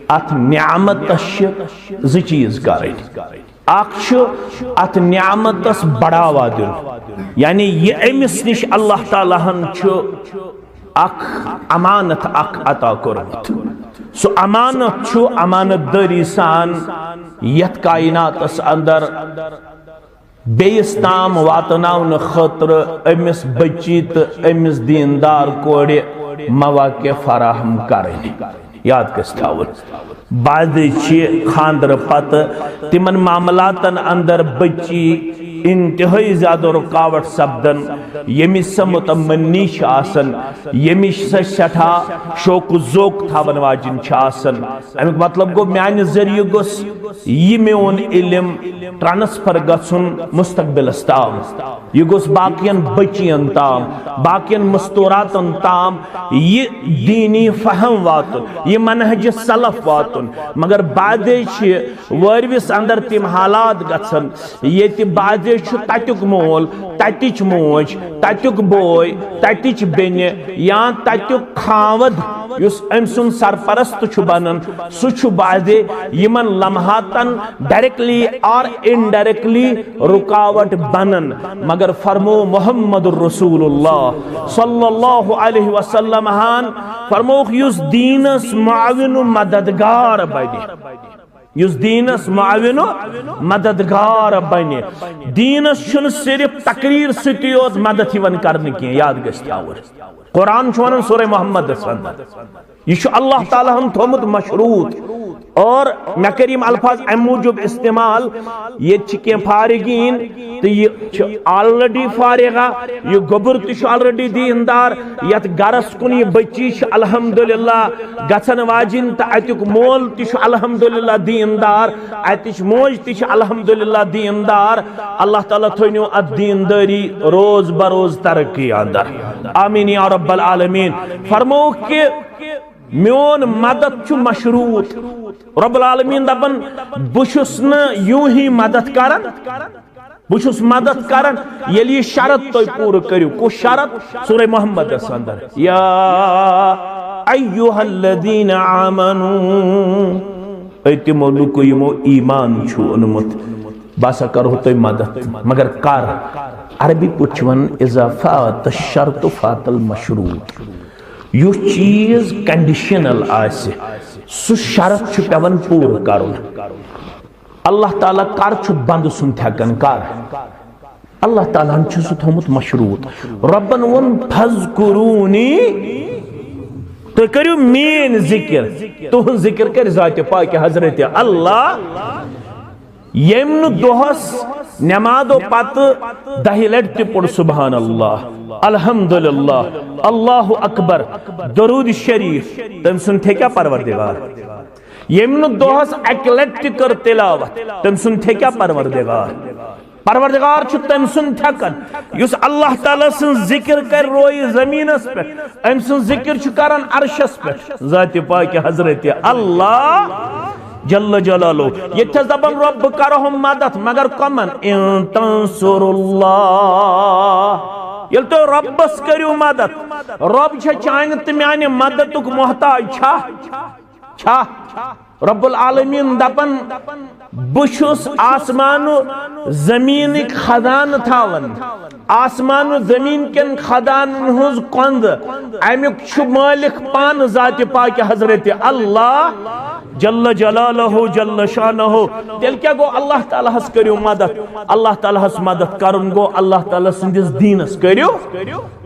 اتھ نعمتس چھِ زٕ چیٖز کرٕنۍ۔ اکھ چھُ اتھ نعمتس بڑاوا دیُن، یعنی یہِ أمِس نِش اللہ تعالیٰ ہن چھُ اکھ امانت اکھ عطا کوٚرمُت۔ سُہ امانت چھُ امانت دٲری سان یتھ کائناتس اندر بیٚیِس تام واتناونہٕ خٲطرٕ أمِس بچی تہٕ أمِس دیندار کورِ مواقع فراہم کرٕنۍ۔ یاد گژھِ تھاوُن، بعضے چھِ خاندرٕ پتہٕ تِمن معاملاتن اندر بچی انتہٲئی زیادٕ رکاوٹ سپدان، ییٚمِچ سۄ متمنی چھِ آسان، ییٚمِچ سۄ سٮ۪ٹھاہ شوق و ذوق تھاون واجِنۍ چھِ آسان۔ امیُک مطلب گوٚو، میانہِ ذٔریعہٕ گوٚژھ یہِ میون علم ٹرانسفر گژھُن مستقبلس تام، یہِ گوٚژھ باقین بچین تام، باقین مستوراتن تام یہِ دینی فہم واتُن، یہِ منہج سلف واتُن۔ مگر بعضے چھِ وٲروِس اندر تِم حالات گژھان، ییٚتہِ بعضے بعدے چھُ تتیُک مول، تتِچ موج، تتیُک بوے، تتِچ بیٚنہِ یا تتیُک خاوند یُس أمۍ سُنٛد سرپرست چھُ بنان، سُہ چھُ بعدے یِمن لمحاتن directly or indirectly رکاوٹ بنان۔ مگر فرمو محمد رسول اللہ صلی اللہ علیہ وسلم ہن فرمووُکھ، یُس دیٖنس معاون و مددگار بنہِ، یُس دیٖنس معاون و مددگار بنہِ، دیٖنس چھُنہٕ صرف تقریر سۭتی یوت مدد یِوان کرنہٕ کینٛہہ، یاد گژھِ تھاوُن۔ قرآن چھُ ونان سورہ محمدس اندر، یہِ چھُ اللہ تعالیٰ ہن تھوٚومُت مشروط۔ اور مےٚ کٔرۍ یِم الفاظ امہِ موٗجوٗب استعمال، ییٚتہِ چھِ کینٛہہ فارغین تہٕ یہِ چھُ already فارغہ، یہِ گوٚبُر تہِ چھُ already دیٖندار، یتھ گرس کُن یہِ بچی چھِ الحمدللہ گژھن واجِنۍ تہٕ اتیُک مول تہِ چھُ الحمدللہ دیٖندار، اتِچ موج تہِ چھِ الحمدللہ دیٖندار۔ اللہ تعالیٰ تھٲینو اتھ دیٖندٲری روز بروز ترقی اندر۔ آمین یا رب العالمین۔ فرمووُکھ کہ میون مدد چھُ مشروط۔ رب العالمین دپان، بہٕ چھُس نہٕ یوٗہی مدد کران، بہٕ چھُس مدد کران ییٚلہِ یہِ شرط تُہۍ پوٗرٕ کٔرِو۔ کُس شرط؟ سورہ محمدس اندر، یا ایھا الذین آمنو، اے تِمو لُکو یِمو ایمان چھُ اوٚنمُت، بہٕ ہسا کرہو تۄہہِ مدد، مگر کر؟ عربی پٲٹھۍ چھِ ونان، اذا فات الشرط فات المشروط۔ یُس چیٖز conditional آسہِ، سُہ شرط چھُ پٮ۪وان پوٗرٕ کرُن۔ اللہ تعالیٰ کر چھُ بندٕ سُنٛد تھٮ۪کان؟ کر؟ اللہ تعالیٰ ہن چھُ سُہ تھوٚومُت مشروط۔ رۄبن ووٚن، فذکرونی، تُہۍ کٔرِو میٲنۍ ذکر، تُہنٛز ذکر کرِ ذاتِ پاکہِ حضرت اللہ۔ ییٚمہِ نہٕ دۄہس نمازو پتہٕ دہہِ لٹہِ تہِ پوٚر سبحان اللہ، الحمدللہ، اللہ اکبر، درود شریف، تٔمۍ سُنٛد تھیٚکیا پروردگار؟ ییٚمہِ نہٕ دۄہس اکہِ لٹہِ تہِ کٔر تلاوت، تٔمۍ سُنٛد تھیٚکیا پروردگار؟ پروردگار چھُ تٔمۍ سُنٛد تھیٚکان، یُس اللہ تعالیٰ سٕنٛز ذکر کرِ رویہِ زمینس پٮ۪ٹھ، أمۍ سٕنٛز ذکر چھُ کران عرشس پٮ۪ٹھ، ذاتِ پاکہِ حضرت اللہ جل جلالہ۔ ییٚتہِ چھَس دَپان، رۄب، بہٕ کرہوم مدد، مگر کمن؟ ان تنصر اللہ، ییٚلہِ تُہۍ رۄبس کٔرِو مدد، رۄب چھا چانہِ تہٕ میانہِ مددُک محتاج؟ چھا؟ چھا؟ رب العالمین دَپان، بہٕ چھُس آسمان و زمینٕکۍ خزانہٕ تھاوان، آسمان و زمین کٮ۪ن خزانن ہٕنٛز کۄنٛدٕ، امیُک چھُ مٲلِک پانہٕ ذاتِ پاکہِ حضرت اللہ جل جلالہ جل شانہ۔ تیٚلہِ کیٛاہ گوٚو؟ اللہ تعالیٰ ہس کٔرِو مدد، اللہ تعالیٰ ہس مدد کرُن گوٚو اللہ تعالیٰ سٕنٛدِس دیٖنس کٔرِو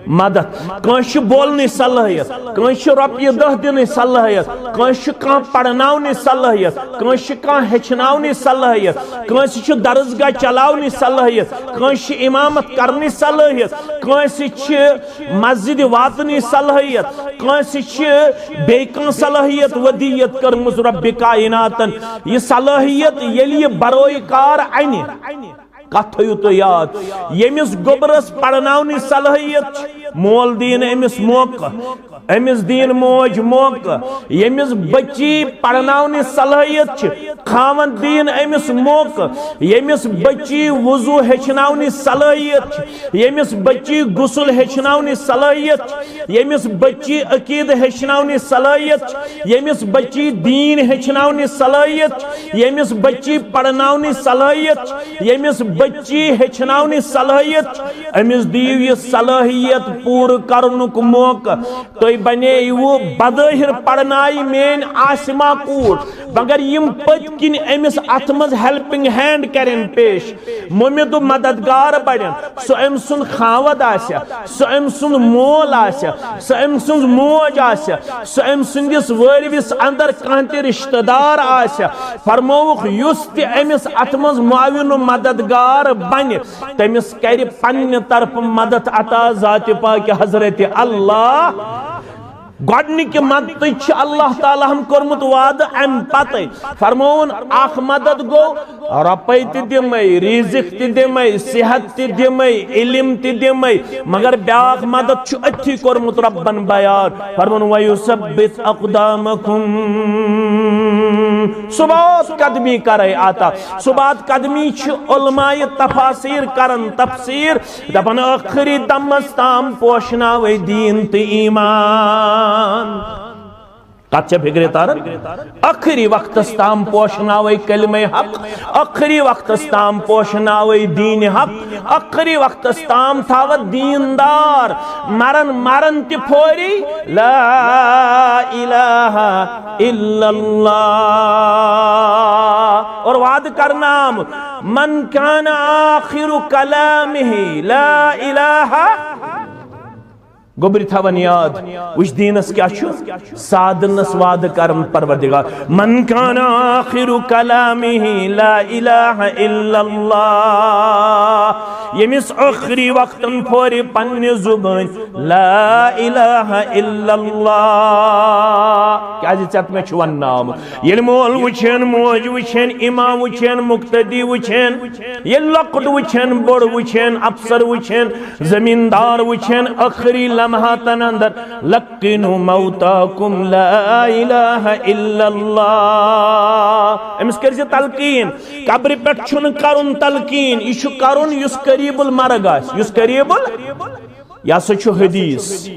مدد۔ کٲنٛسہِ چھِ بولنٕچ صلٲحیت، کٲنٛسہِ چھِ رۄپیہِ دَہ دِنٕچ صلٲحیت، کٲنٛسہِ چھِ کانٛہہ پرناونٕچ صلٲحیت، کٲنٛسہِ چھِ کانٛہہ ہیٚچھناونٕچ صلٲحیت، کٲنٛسہِ چھِ درسگاہ چلاونٕچ صلٲحیت، کٲنٛسہِ چھِ امامت کرنٕچ صلٲحیت، کٲنٛسہِ چھِ مسجد واتنٕچ صلٲحیت، کٲنٛسہِ چھِ بیٚیہِ کانٛہہ صلٲحیت ودیت کٔرمٕژ رۄبِ کائناتن۔ یہِ صلٲحیت ییٚلہِ یہِ بروے کار انہِ، کتھ تھٲیِو تُہۍ یاد، ییٚمِس گوٚبرس پرناونٕچ صلٲحیت چھِ، مول دِیِن أمِس موقعہٕ، أمِس دِیِن موج موقعہٕ، ییٚمِس بچی پرناونٕچ صلٲحیت چھِ، خاوند دِیِن أمِس موقعہٕ، ییٚمِس بچی وضو ہیٚچھناونٕچ صلٲحیت چھِ، ییٚمِس بچی غسل ہیٚچھناونٕچ صلٲحیت چھِ، ییٚمِس بچی عقیدٕ ہیٚچھناونٕچ صلٲحیت چھِ، ییٚمِس بچی دیٖن ہیٚچھناونٕچ صلٲحیت چھِ، ییٚمِس بچی پرناونٕچ صلٲحیت چھِ، ییٚمِس بچی ہیٚچھناونٕچ صلٲحیت چھِ، أمِس دِیِو یہِ صلٲحیت پوٗرٕ کرنُک موقعہٕ۔ تُہۍ بنییوٕ بظٲہر پرنایہِ میٲنۍ عاصمہ کوٗر، مگر یِم پٔتۍ کِنۍ أمِس اتھ منٛز helping hand کرن پیش، مُمِد و مددگار بنن، سُہ أمۍ سُنٛد خاوند آسہِ، سُہ أمۍ سُنٛد مول آسہِ، سُہ أمۍ سٕنٛز موج آسہِ، سُہ أمۍ سٕنٛدِس وٲرۍوِس اندر کانٛہہ تہِ رشتہٕ دار آسہِ، فرمووُکھ، یُس تہِ أمِس اتھ منٛز معاون و مددگار بنہِ، تٔمِس کرِ پننہِ طرفہٕ مدد عطا ذاتِ پاکہِ حضرت اللہ۔ گۄڈنِکہِ مدتٕچ چھِ اللہ تعالیٰ ہن کوٚرمُت وعدٕ۔ امہِ پتہٕ فرمووُن، اکھ مدد گوٚو، رۄپے تہِ دِمے، رزق تہِ دِمے، صحت تہِ دِمے، علم تہِ دِمے، مگر بیاکھ مدد چھُ أتھی کوٚرمُت رۄبن بیان۔ فرمووُن، وَيُثَبِّتْ أَقْدَامَكُمْ۔ ثبات قدمی کرے عطا۔ ثبات قدمی چھِ علماء تفاسیر کران تفسیر، دپان، ٲخری دمس تام پوشناوے دین تہٕ ایمان۔ کتھ چھےٚ فکرِ تران؟ ٲخری وقتس تام پوشناوے کلمہ حق، ٲخری وقتس تام پوشناوے دین حق، ٲخری وقتس تام تھاوت دیندار، مرن مرن تہِ پھوری لا الہ الا اللہ۔ اور وعدٕ کرنہٕ آمُت، من کان آخر کلامہ لا الہ۔ گوٚبرِ تھاوان یاد، وٕچھ دیٖنس کیٛاہ چھُ، سادنس وعدٕ کران پروردگار، من کان آخر کلامہ لا الہ الا اللہ، ییٚمِس ٲخری وقتن پھورِ پننہِ زُبٲنۍ لا الہ الا اللہ۔ کیٛازِ ژےٚ مےٚ چھُ وننہٕ آمُت، ییٚلہِ مول وٕچھن، موج وٕچھن، امام وٕچھن، مقتدی وٕچھن، ییٚلہِ لۄکُٹ وٕچھن، بوٚڑ وٕچھن، افسر وٕچھن، زمیٖندار وٕچھن، ٲخری لمحاتن اندر، لقنوا موتاکم لا الہ الا اللہ۔ أمِس کٔرۍ زِ تلقین، قبرِ پٮ۪ٹھ چھُنہٕ کرُن تلقین، یہِ چھُ کرُن یُس قریب المرگ آسہِ، یُس قریب ال-، یہِ ہسا چھُ حدیث۔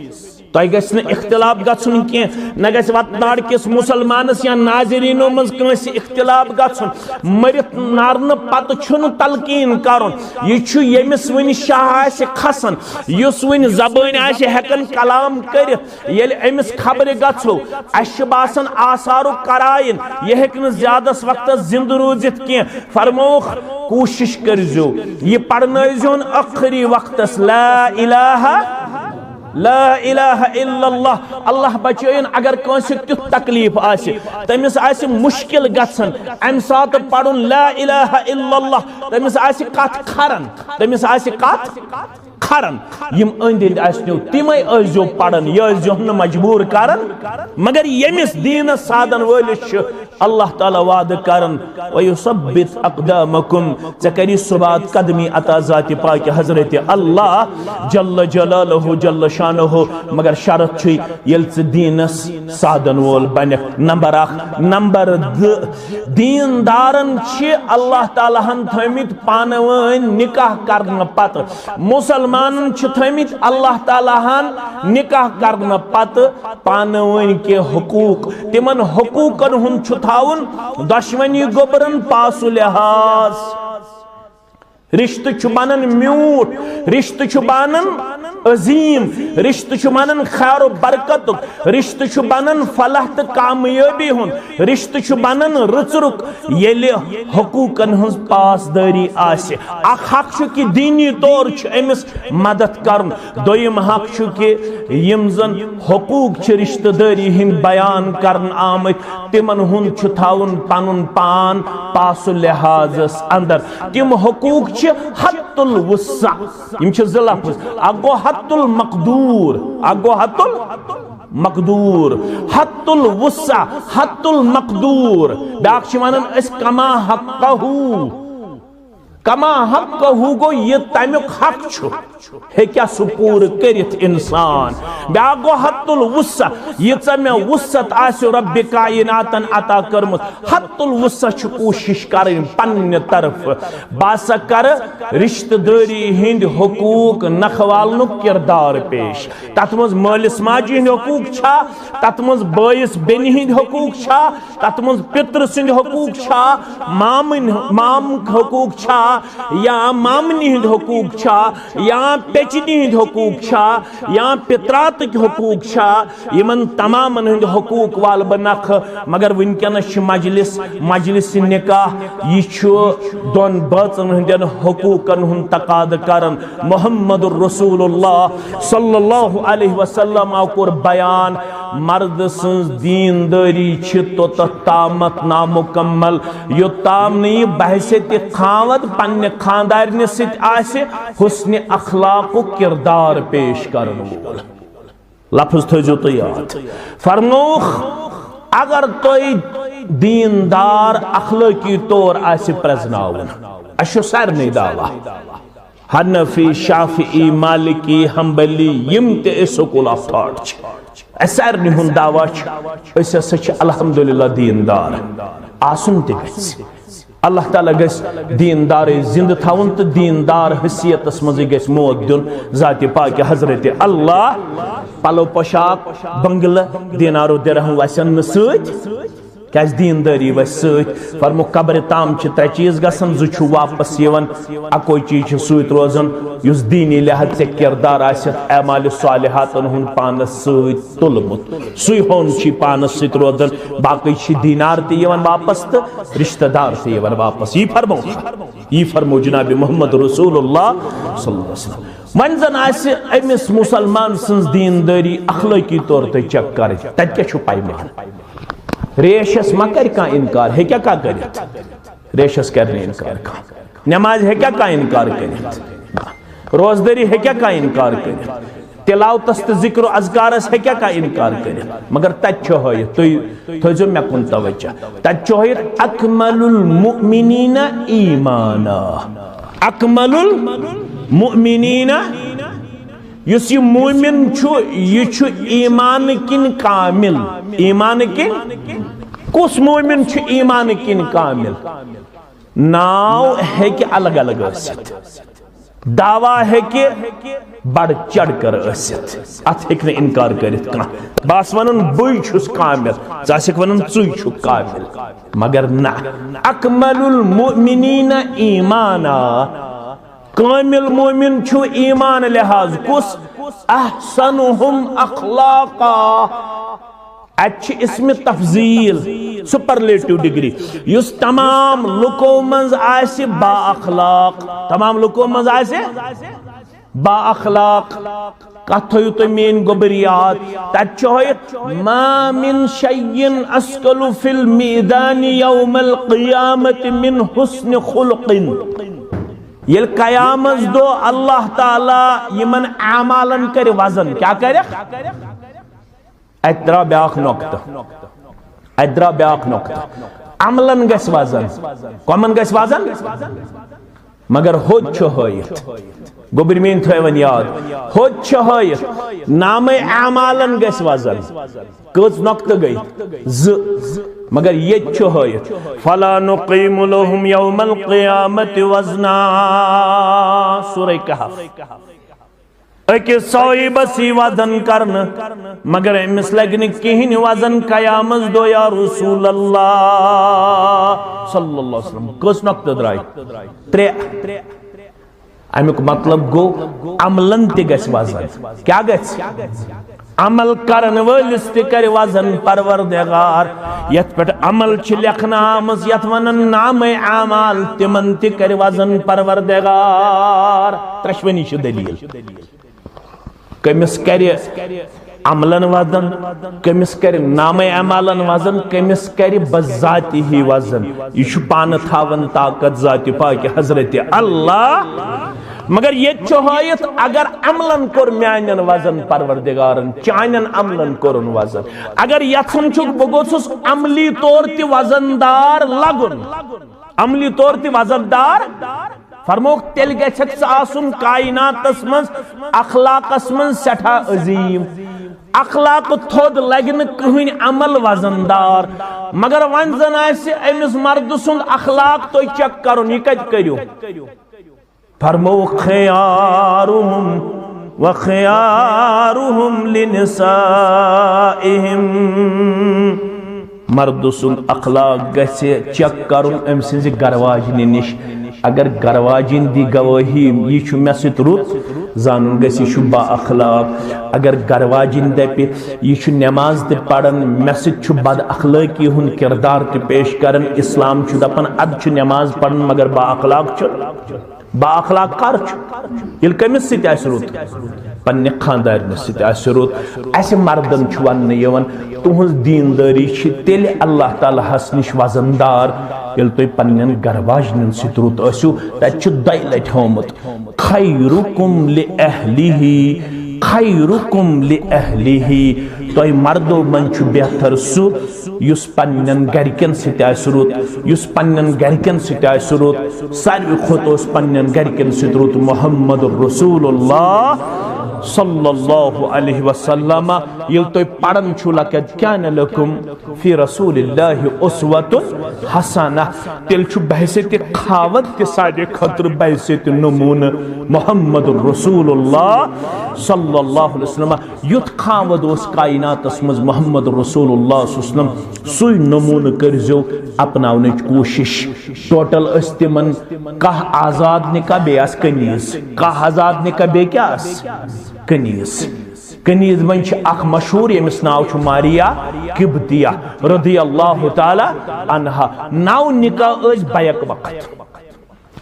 تۄہہِ گژھِ نہٕ اختلاف گژھُن کینٛہہ، نہ گژھِ وتناڑ کِس مسلمانس یا ناظرینو منٛز کٲنٛسہِ اختلاف گژھُن۔ مٔرِتھ نارنہٕ پتہٕ چھُنہٕ تلقین کرُن۔ یہِ چھُ ییٚمِس وٕنہِ شاہ آسہِ کھسان، یُس وٕنہِ زبٲنۍ آسہِ ہٮ۪کان کلام کٔرِتھ، ییٚلہِ أمِس خبرِ گژھو، اسہِ چھُ باسان آثارُک قرائن، یہِ ہیٚکہِ نہٕ زیادس وقتس زندٕ روٗزِتھ کینٛہہ۔ فرمووُکھ، کوٗشِش کٔرۍزیو، یہِ پرنٲوزیون ٲخری وقتس لا الہ، لا الہ الا اللہ۔ اللہ بچٲیِن، اگر کٲنٛسہِ تیُتھ تکلیف آسہِ، تٔمِس آسہِ مشکل گژھان، امہِ ساتہٕ پرُن لا الہ الا اللہ، تٔمِس آسہِ کتھ کھران، تٔمِس آسہِ کتھ کھران۔ یِم أنٛدۍ أنٛدۍ آسنو، تِمے ٲسۍزیو پران، یہِ ٲسۍزیوکھ نہٕ مجبوٗر کران۔ مگر ییٚمِس دیٖنس سادن وٲلِس چھُ اللہ تعالیٰ وعدٕ کران، وَيُثَبِّتْ أَقْدَامَكُمْ، ژےٚ کری ثبات قدمی عطا ذاتِ پاکِ حضرت اللہ جل جلالہ جل شانہ۔ مگر شرط چھُے، ییٚلہِ ژٕ دیٖنس سادن وول بنکھ، نمبر اکھ۔ نمبر دٕ، دیٖندارن چھِ اللہ تعالیٰ ہن تھٲومٕتۍ پانہٕ وٲنۍ نکاح کرنہٕ پتہٕ، مسلمانن چھِ تھٲومٕتۍ اللہ تعالیٰ ہن نکاح کرنہٕ پتہٕ پانہٕ وٲنۍ کینٛہہ حقوٗق۔ تِمن حقوٗقن ہُنٛد چھُ تھاوُن دۄشوٕنی گوٚبرن پاس و لحاظ۔ رشتہٕ چھُ بنان میوٗٹھ، رشتہٕ چھُ بنان عظیٖم، رشتہٕ چھُ بنان خیر و برکتُک، رشتہٕ چھُ بنان فلاح تہٕ کامیٲبی ہُنٛد، رشتہٕ چھُ بنان رٕژرُک، ییٚلہِ حقوٗقن ہٕنٛز پاسدٲری آسہِ۔ اکھ حق چھُ کہِ دیٖنی طور چھُ أمِس مدد کرُن، دوٚیِم حق چھُ کہِ یِم زن حقوٗق چھِ رشتہٕ دٲری ہٕنٛدۍ بیان کرنہٕ آمٕتۍ، تِمن ہُنٛد چھُ تھاوُن پنُن پان پاس و لحاظس اندر۔ تِم حقوٗق چھِ حت الوسع۔ یِم چھِ زٕ لفظ، اکھ گوٚو حت المقدور، اکھ گوٚو حت المقدور، حت الوسع، حت المقدور۔ بیاکھ چھِ ونان أسۍ کما حقہ، کما حقہ گوٚو یہِ تمیُک حق چھُ، ہیٚکیٛاہ سُہ پوٗرٕ کٔرِتھ انسان۔ بیاکھ گوٚو حت الوسع، ییٖژاہ مےٚ وسعت آسہِ رۄبِ کائناتن عطا کٔرمٕژ، حت الوسع چھُ کوٗشش کرٕنۍ پننہِ طرفہٕ۔ بہٕ ہسا کرٕ رشتہٕ دٲری ہٕنٛدۍ حقوٗق نکھٕ والنُک کردار پیش۔ تتھ منٛز مٲلِس ماجہِ ہٕنٛدۍ حقوٗق چھا؟ تتھ منٛز بٲیِس بیٚنہِ ہٕنٛدۍ حقوٗق چھا؟ تتھ منٛز پِترٕ سٕنٛدۍ حقوٗق چھا؟ مامٕنۍ، مامہٕ حقوٗق چھا؟ یا مامنہِ ہٕنٛدۍ حقوٗق چھا؟ یا پیٚچِنہِ ہٕنٛدۍ حقوٗق چھا؟ یا پِتراتٕکۍ حقوٗق چھا؟ یِمن تمامن ہٕنٛدۍ حقوٗق والہٕ بہٕ نکھٕ، مگر وٕنکیٚنس چھِ مجلس، مجلس نکاح، یہِ چھُ دۄن بٲژن ہٕنٛدٮ۪ن حقوٗقن ہُنٛد تقاضہٕ کران۔ محمد رسول اللہ صلی اللہ علیہ وسلم آو کوٚر بیان، مرد سٕنٛز دیٖندٲری چھِ توٚتتھ تامتھ نامُکمل، یوٚتام نہٕ یہِ بحیثیت خاوند پننہِ خاندارنہِ سۭتۍ آسہِ حسن اخلاقُک کردار پیش کرن وول۔ لفظ تھٲیزیو تُہۍ یاد۔ فرمووُکھ، اگر تۄہہِ دیٖندار اخلٲقی طور آسہِ پرٛزناوُن، اَسہِ چھُ سارنٕے دعویٰ، حنفی، شافعی، مالکی، حنبلی، یِم تہِ أسۍ school of thought چھِ، اَسہِ سارنٕے ہُنٛد دعویٰ چھُ، أسۍ ہسا چھِ الحمدللہ دیٖندار۔ آسُن تہِ گژھِ۔ اللہ تعالیٰ گژھِ دیٖندارٕے زِندٕ تھاوُن تہٕ دیٖندار حیثیتس منٛزٕے گژھِ موت دیُن۔ ذاتِ پاکہِ حضرت اللہ، پلو پوشاک، بنگلہٕ، دینار و درہم وسن نہٕ سۭتۍ، کیازِ دیٖندٲری وسہِ سۭتۍ۔ فرموو، قبرِ تام چھِ ترٛےٚ چیٖز گژھان، زٕ چھُ واپس یِوان، اکوے چیٖز چھُ سۭتۍ روزان، یُس دیٖنی لحاظ ژےٚ کردار آسہِ اعمالِ صالحاتن ہُنٛد پانس سۭتۍ تُلمُت، سُے ہوٚن چھُے پانس سۭتۍ روزان۔ باقٕے چھِ دینار تہِ یِوان واپس تہٕ رشتہٕ دار تہِ یِوان واپس۔ یی فرموو، یی فرموو جناب محمد رسول اللہ صلی اللہ علیہ وسلم۔ وۄنۍ زن آسہِ أمِس مسلمان سٕنٛز دیندٲری اخلٲقی طور تہِ check کرٕنۍ، تتہِ کیٛاہ چھُ پیمان؟ ریشس ما کرِ کانٛہہ انکار؟ ہیٚکیٛاہ کانٛہہ کٔرِتھ؟ ریشس کرِ نہٕ انکار کانٛہہ۔ نماز ہیٚکیٛاہ کانٛہہ انکار کٔرِتھ؟ روزدٲری ہیٚکیٛاہ کانٛہہ انکار کٔرِتھ؟ تلاوتس تہٕ ذکر و اذکارس ہیٚکیٛاہ کانٛہہ انکار کٔرِتھ؟ مگر تتہِ چھُ ہٲیِتھ، تُہۍ تھٲیزیو مےٚ کُن توجہ۔ تتہِ چھُ ہٲیِتھ، اکمل المؤمنین ایمانا۔ اکمل المؤمنین، یُس یہِ مومن چھُ، یہِ چھُ ایمان کِنۍ کامل۔ ایمان کِنۍ؟ کُس مومن چھُ ایمان کِنۍ کامل؟ ناو ہیٚکہِ الگ الگ ٲسِتھ، دعویٰ ہیٚکہِ بڑ چڑھ کر ٲسِتھ، اتھ ہیٚکہِ نہٕ انکار کٔرِتھ کانٛہہ۔ بہٕ آسہٕ ونان، بٕے چھُس کامل، ژٕ آسکھ ونان، ژٕے چھُکھ کامل، مگر نہ۔ اکمل المؤمنین ایمانا، کامل مومن چھُ ایمان لحاظ کُس؟ احسنہم اخلاقا۔ اتہِ چھِ اسم تفضیل، superlative degree، یُس تمام لُکو منٛز آسہِ با اخلاق، تمام لُکو منٛز آسہِ با اخلاق۔ کتھ تھٲیِو تُہۍ میٲنۍ گوٚبٕر یاد، تتہِ چھُ ہٲیِتھ، ما من شیء اثقل فی المیزان یوم القیامة من حسن خلق۔ ییٚلہِ قیامت دۄہ اللہ تعالیٰ یِمن اعمالن کرِ وزن، کیٛاہ کرٮ۪کھ؟ اتہِ درٛاو بیٛاکھ نۄقطہٕ۔ اتہِ درٛاو بیٛاکھ نۄقطہٕ۔ عملن گژھِ وزن۔ کمن گژھِ وزن؟ مگر ہوٚت چھُ ہٲیِتھ۔ گوٚبٕرۍ میٲنۍ تھٲیِو وۄنۍ یاد۔ ہوٚت چھُ ہٲیِتھ۔ نامے اعمالن گژھِ وزن۔ کٔژ نۄقطہٕ گٔے؟ زٕ۔ مگر ییٚتہِ چھُ ہٲیِتھ۔ فلا نقیم لهم یوم القیامة وزنا۔ سورہ کہف۔ أکِس صاحبس یی وزن کرنہٕ، مگر أمِس لگہِ نہٕ کِہیٖنۍ وزن قیامس دۄہ، یا رسول اللہ صلی اللہ علیہ وسلم۔ کٔژ نۄقطہٕ درٛاے؟ ترٛےٚ۔ اَمیُک مطلب گوٚو، عملن تہِ گژھِ وزن۔ کیٛاہ گژھِ؟ عمل کرن وٲلِس تہِ کرِ وزن پروردگار۔ یتھ پٮ۪ٹھ عمل چھِ لیکھنہٕ آمٕژ، یتھ ونان نامے اعمال، تِمن تہِ کرِ وزن پروردگار۔ ترٛٮ۪شوٕنی چھِ دٔلیٖل۔ کٔمِس کرِ عملن وزن، کٔمِس کرِ نامے اعمالن وزن، کٔمِس کرِ بذاتِ ہی وزن؟ یہِ چھُ پانہٕ تھاوان طاقت ذاتِ پاکہِ حضرت اللہ۔ مگر ییٚتہِ چھُ ہٲیِتھ، اگر عملن کوٚر میانٮ۪ن وزن پروردگارن، چانٮ۪ن عملن کوٚرُن وزن۔ اگر یژھان چھُکھ بہٕ گوٚژھُس عملی طور تہِ وزن دار لگُن، عملی طور تہِ وزن دار، فرمووُکھ، تیٚلہِ گژھکھ ژٕ آسُن کائناتس منٛز اخلاقس منٛز سٮ۪ٹھاہ عظیٖم، اخلاق تھوٚد، لگہِ نہٕ کٕہٕنۍ عمل وزن دار۔ مگر وۄنۍ زن آسہِ أمِس مردٕ سُنٛد اخلاق تُہۍ check کرُن، یہِ کتہِ کٔرِو؟ فرمووُکھ، خیارہم و خیارہم لنسائہم۔ مردٕ سُنٛد اخلاق گژھِ check کرُن أمۍ سٕنٛزِ گرواجنہِ نِش۔ اگر گرواجِنۍ دی گوٲہی، یہِ چھُ مےٚ سۭتۍ رُت، زانُن گژھِ یہِ چھُ با اخلاق۔ اگر گرواجِنۍ دپہِ، یہِ چھُ نماز تہِ پران، مےٚ سۭتۍ چھُ بد اخلٲقی ہُنٛد کردار تہِ پیش کران، اسلام چھُ دپان ادٕ چھُ نماز پران مگر با اخلاق چھُ۔ با اخلاق کر چھُ؟ ییٚلہِ کٔمِس سۭتۍ آسہِ رُت؟ پننہِ خانٛدارنہِ سۭتۍ آسہِ رُت۔ اسہِ مردن چھُ وننہٕ یِوان، تُہنٛز دیندٲری چھِ تیٚلہِ اللہ تعالیٰ ہس نِش وزن دار، ییٚلہِ تُہۍ پننٮ۪ن گرٕ واجنٮ۪ن سۭتۍ رُت ٲسِو۔ تتہِ چھُ دۄیہِ لٹہِ ہومُت، خیرکم لأہلہ، خیرکم لأہلہ، تۄہہِ مردو منٛز چھُ بہتر سُہ یُس پننٮ۪ن گرِکٮ۪ن سۭتۍ آسہِ رُت، یُس پننٮ۪ن گرِکٮ۪ن سۭتۍ آسہِ رُت۔ ساروی کھۄتہٕ اوس پننٮ۪ن گرِکٮ۪ن سۭتۍ رُت محمد رسول اللہ صلی اللہ علیہ وسلم۔ ییٚلہِ تُہۍ پران چھِو، لقد کان لکم فی رسول اللہ اسوۃ حسنہ، تیٚلہِ چھُ بحیثیت خاوند تہِ سانہِ خٲطرٕ بحیثیت نمونہٕ محمد رسول اللہ صلی اللہ علیہ وسلم۔ یُتھ خاوند اوس کائناتس منٛز محمد رسول اللہ صلی اللہ علیہ وسلم، سُے نمونہٕ کٔرزیو اپناونٕچ کوٗشش۔ ٹوٹل ٲسۍ تِمن کاہ آزاد نکاح، بیٚیہِ آسہٕ کنیز۔ کاہ آزاد نکاح، بیٚیہِ کیٛاہ آسہٕ؟ کنیز۔ کنیز منٛز چھِ اکھ مشہوٗر، ییٚمِس ناو چھُ ماریا قبطیہ رضی اللہ تعالیٰ عنہا۔ نو نکاح ٲسۍ بیک وقت۔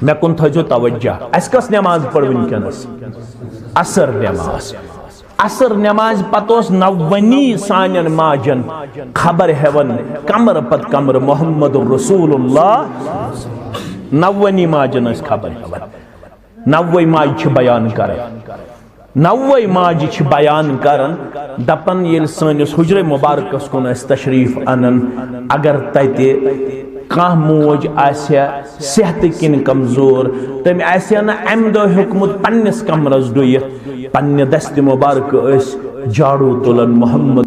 مےٚ کُن تھٲیزیو توجہ، اَسہِ کۄس نٮ۪ماز پٔر وٕنکیٚنَس؟ عصر نٮ۪ماز۔ عصر نٮ۪مازِ پتہٕ اوس نوونی سانٮ۪ن ماجن خبر ہٮ۪وان، کمرٕ پتہٕ کمرٕ محمد رسول اللہ۔ نوونی ماجن ٲسۍ خبر ہٮ۪وان۔ نوے ماجہِ چھِ بیان کران۔ نوے ماجہِ چھِ بیان کران، دپان، ییٚلہِ سٲنِس حجرے مبارکس کُن ٲسۍ تشریف انان، اگر تتہِ کانٛہہ موج آسہِ ہا صحتہٕ کِنۍ کمزور، تٔمۍ آسہِ ہا نہٕ امہِ دۄہ ہیوٚکمُت پننِس کمرس ڈُیِتھ، پننہِ دستِ مبارکہٕ ٲسۍ جاڑو تُلان۔ محمد،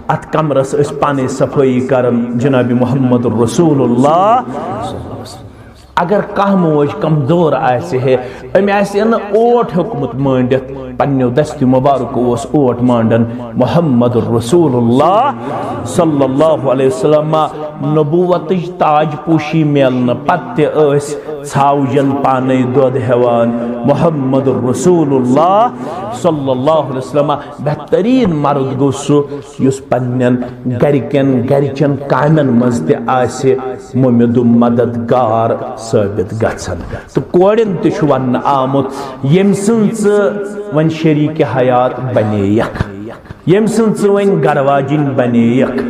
اتھ کمرس ٲسۍ پانے صفٲیی کران جناب محمد رسول اللہ۔ اگر کانٛہہ موج کمزور آسہِ ہے، أمۍ آسہِ ہے نہٕ اوٹ ہیوٚکمُت مٲنڈِتھ، پننیو دستیو مبارکو اوس اوٹ مانڈان۔ محمد رسول اللہ صلی اللہ علیہ وسلم نبوتٕچ تاج پوشی میلنہٕ پتہٕ تہِ ٲسۍ ژھاوجن پانے دۄد ہٮ۪وان۔ محمد رسول اللہ صلی اللہ علیہ وسلم بہترین مرد گوٚو سُہ یُس پننٮ۪ن گرِکٮ۪ن گرِچٮ۪ن کامٮ۪ن منٛز تہِ آسہِ مُمِد و مددگار ثٲبت گژھان۔ تہٕ کورٮ۪ن تہِ چھُ وننہٕ آمُت، ییٚمۍ سٕنٛز ژٕ وۄنۍ شریٖک حیات بنییکھ، ییٚمۍ سٕنٛز ژٕ وۄنۍ گرواجِنۍ بنییکھ۔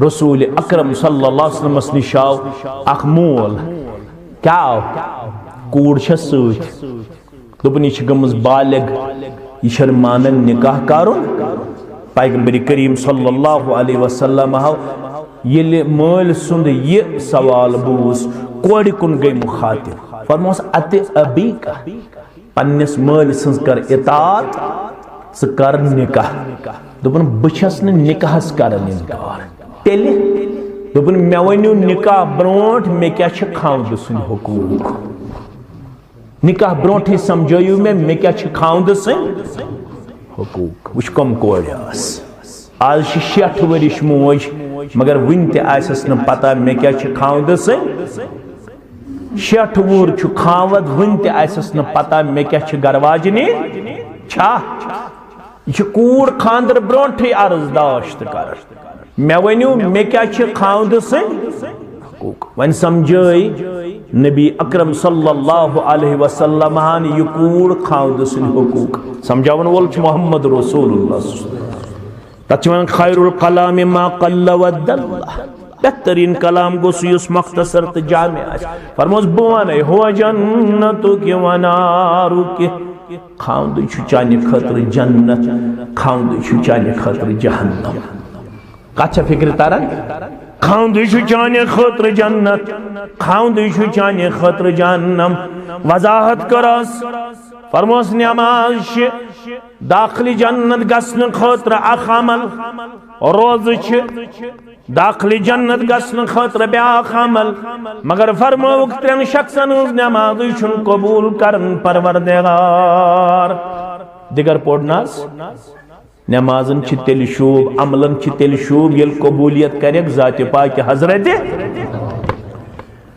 رسول اکرم صلی اللہ علیہ وسلمس نِش آو اکھ مول۔ کیٛاہ آو؟ کوٗر چھس سۭتۍ۔ دوٚپُن، یہِ چھِ گٔمٕژ بالغ، یہِ چھَنہٕ مانان نکاح کرُن۔ پیغمبر کریم صلی اللہ علیہ وسلم آو، ییٚلہِ مٲلۍ سُنٛد یہِ سوال بوٗز، کورِ کُن گٔے مخاطب۔ فرموس، اتہِ ابی کا، پننِس مٲلۍ سٕنٛز کر اطاعت، ژٕ کر نکاح۔ دوٚپُن، بہٕ چھَس نہٕ نکاحس کران انکار۔ تیٚلہِ؟ دوٚپُن، مےٚ ؤنِو نکاح برونٛٹھ، مےٚ کیٛاہ چھِ خاوندٕ سٕنٛدۍ حقوٗق؟ نکاح برونٹھٕے سمجھٲیِو مےٚ، مےٚ کیٛاہ چھِ خاوندٕ سٕنٛدۍ حقوٗق۔ وٕچھ، کم کورِ آس۔ آز چھِ شیٹھ ؤرِش موج، مگر وٕنہِ تہِ آسٮ۪س نہٕ پتہ مےٚ کیٛاہ چھِ خاوندٕ سٕنٛدۍ۔ شیٹھ وُہُر چھُ خاوند، وٕنہِ تہِ آسٮ۪س نہٕ پتہ مےٚ کیٛاہ چھِ گرواجنہِ چھا۔ یہِ چھِ کوٗر خانٛدر برونٹھٕے عرض داشت کران، مےٚ ؤنِو، مےٚ کیٛاہ چھِ خاوندٕ سٕنٛدۍ حقوٗق؟ وۄنۍ سمجھٲے نبی اکرم صلی اللہ علیہ وسلم ہن یہِ کوٗر خاوندٕ سٕنٛدۍ حقوٗق۔ سمجھاون وول چھُ محمد رسول اللہ۔ تتھ چھِ ونان خیر الکلام ما قل و دل۔ بہترین کلام گوٚو سُہ یُس مختصر تہٕ جامع آسہِ۔ فرموس، بہٕ ونے، ہو جنتُک و نارُک۔ خاوندٕے چھُ چانہِ خٲطرٕ جنت، خاوندٕے چھُ چانہِ خٲطرٕ جہنم۔ کتھ چھےٚ فکرِ تران؟ خاوندٕے چھُ چانہِ خٲطرٕ جنت، خاوندٕے چھُ چانہِ خٲطرٕ جہنم۔ وضاحت کٔرٕس، فرموس، نماز چھِ داخلہِ جنت گژھنہٕ خٲطرٕ اکھ عمل، روزٕ چھِ داخلہِ جنت گژھنہٕ خٲطرٕ بیاکھ عمل، مگر فرمووُکھ، ترٛٮ۪ن شخصن ہٕنٛز نمازٕے چھُنہٕ قبوٗل کران پروردگار۔ دِگر پوٚر نہ حظ؟ نمازن چھِ تیٚلہِ شوٗب، عملن چھِ تیٚلہِ شوٗب، ییٚلہِ قبوٗلیت کرٮ۪کھ ذاتِ پاکہِ حضرتِ۔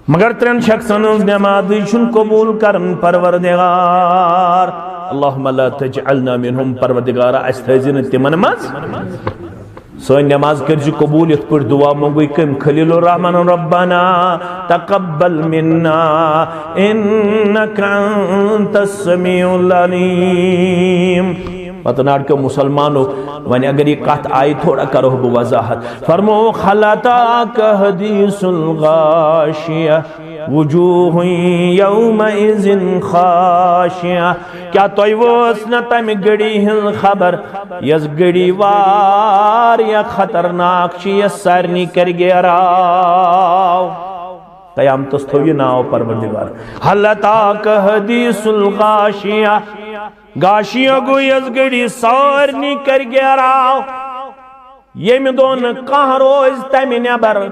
مگر ترٛٮ۪ن شخصن ہٕنٛز نمازٕے چھُنہٕ قبوٗل کران پروردگار۔ اللہم لا تجعلنا منہم، پروردگارا، اَسہِ تھٲوزِ نہٕ تِمن منٛز۔ سٲنۍ نماز کٔرزِ قبوٗل، یِتھ پٲٹھۍ دعا منٛگوٕے کٔمۍ؟ خلیل الرحمن، ربنا تقبل منا انک انت السمیع العلیم۔ پتہٕ ناٹکیو مسلمانو، وۄنۍ اگر یہِ کتھ آیہِ، تھوڑا کرو بہٕ وضاحت۔ فرمووُکھ، ہل اتاک حدیث الغاشیہ۔ وجوہ یومئذ خاشعہ۔ کیا تۄہہِ وٲژ نہ تمہِ گھڑی ہٕنٛز خبر، یۄس گھڑی واریاہ خطرناک چھِ، یۄس سارنٕے کرِ گیراو؟ قیامتس تھوٚو یہِ ناو پروردگار۔ ہل اتاک حدیث الغاشیہ۔ غاشیہ گوٚو، یۄس گھڑی سارنٕے کرِ گیراو۔ ییٚمہِ دۄہ نہٕ کانٛہہ روزِ تمہِ نٮ۪بر،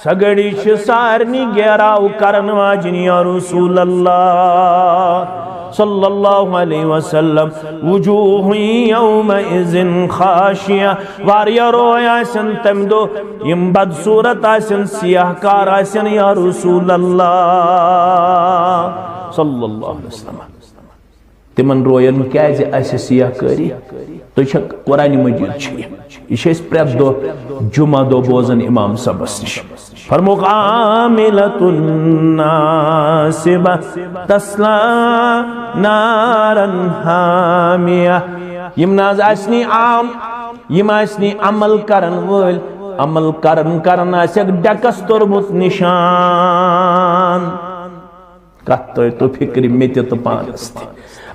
سۄ گھڑی چھِ سارنٕے گیراو کرن واجِنۍ، یا رسول اللہ صلی اللہ علیہ وسلم۔ وجوہ یومئذ خاشعہ۔ واریاہ روے آسن تمہِ دۄہ، یِم بدصورت آسن، سیاہ کار آسن، یا رسول اللہ صلی اللہ علیہ وسلم۔ تِمن روین کیازِ آسہِ سیاہ کٲری؟ تُہۍ چھا، قرآن مجید چھُ یہِ۔ یہِ چھِ أسۍ پرٛٮ۪تھ دۄہ جمعہ دۄہ بوزان امام صٲبس نِش۔ فرمووُکھ، عاملۃ ناصبہ تصلی نارا حامیہ۔ یِم نہ حظ آسہِ نہٕ عام، یِم آسہِ نہٕ عمل کرن وٲلۍ، عمل کرن کرن آسٮ۪کھ ڈٮ۪کس توٚرمُت نشان۔ کتھ تۄہہِ تو فکرِ مےٚ تہِ تہٕ پانس تہِ۔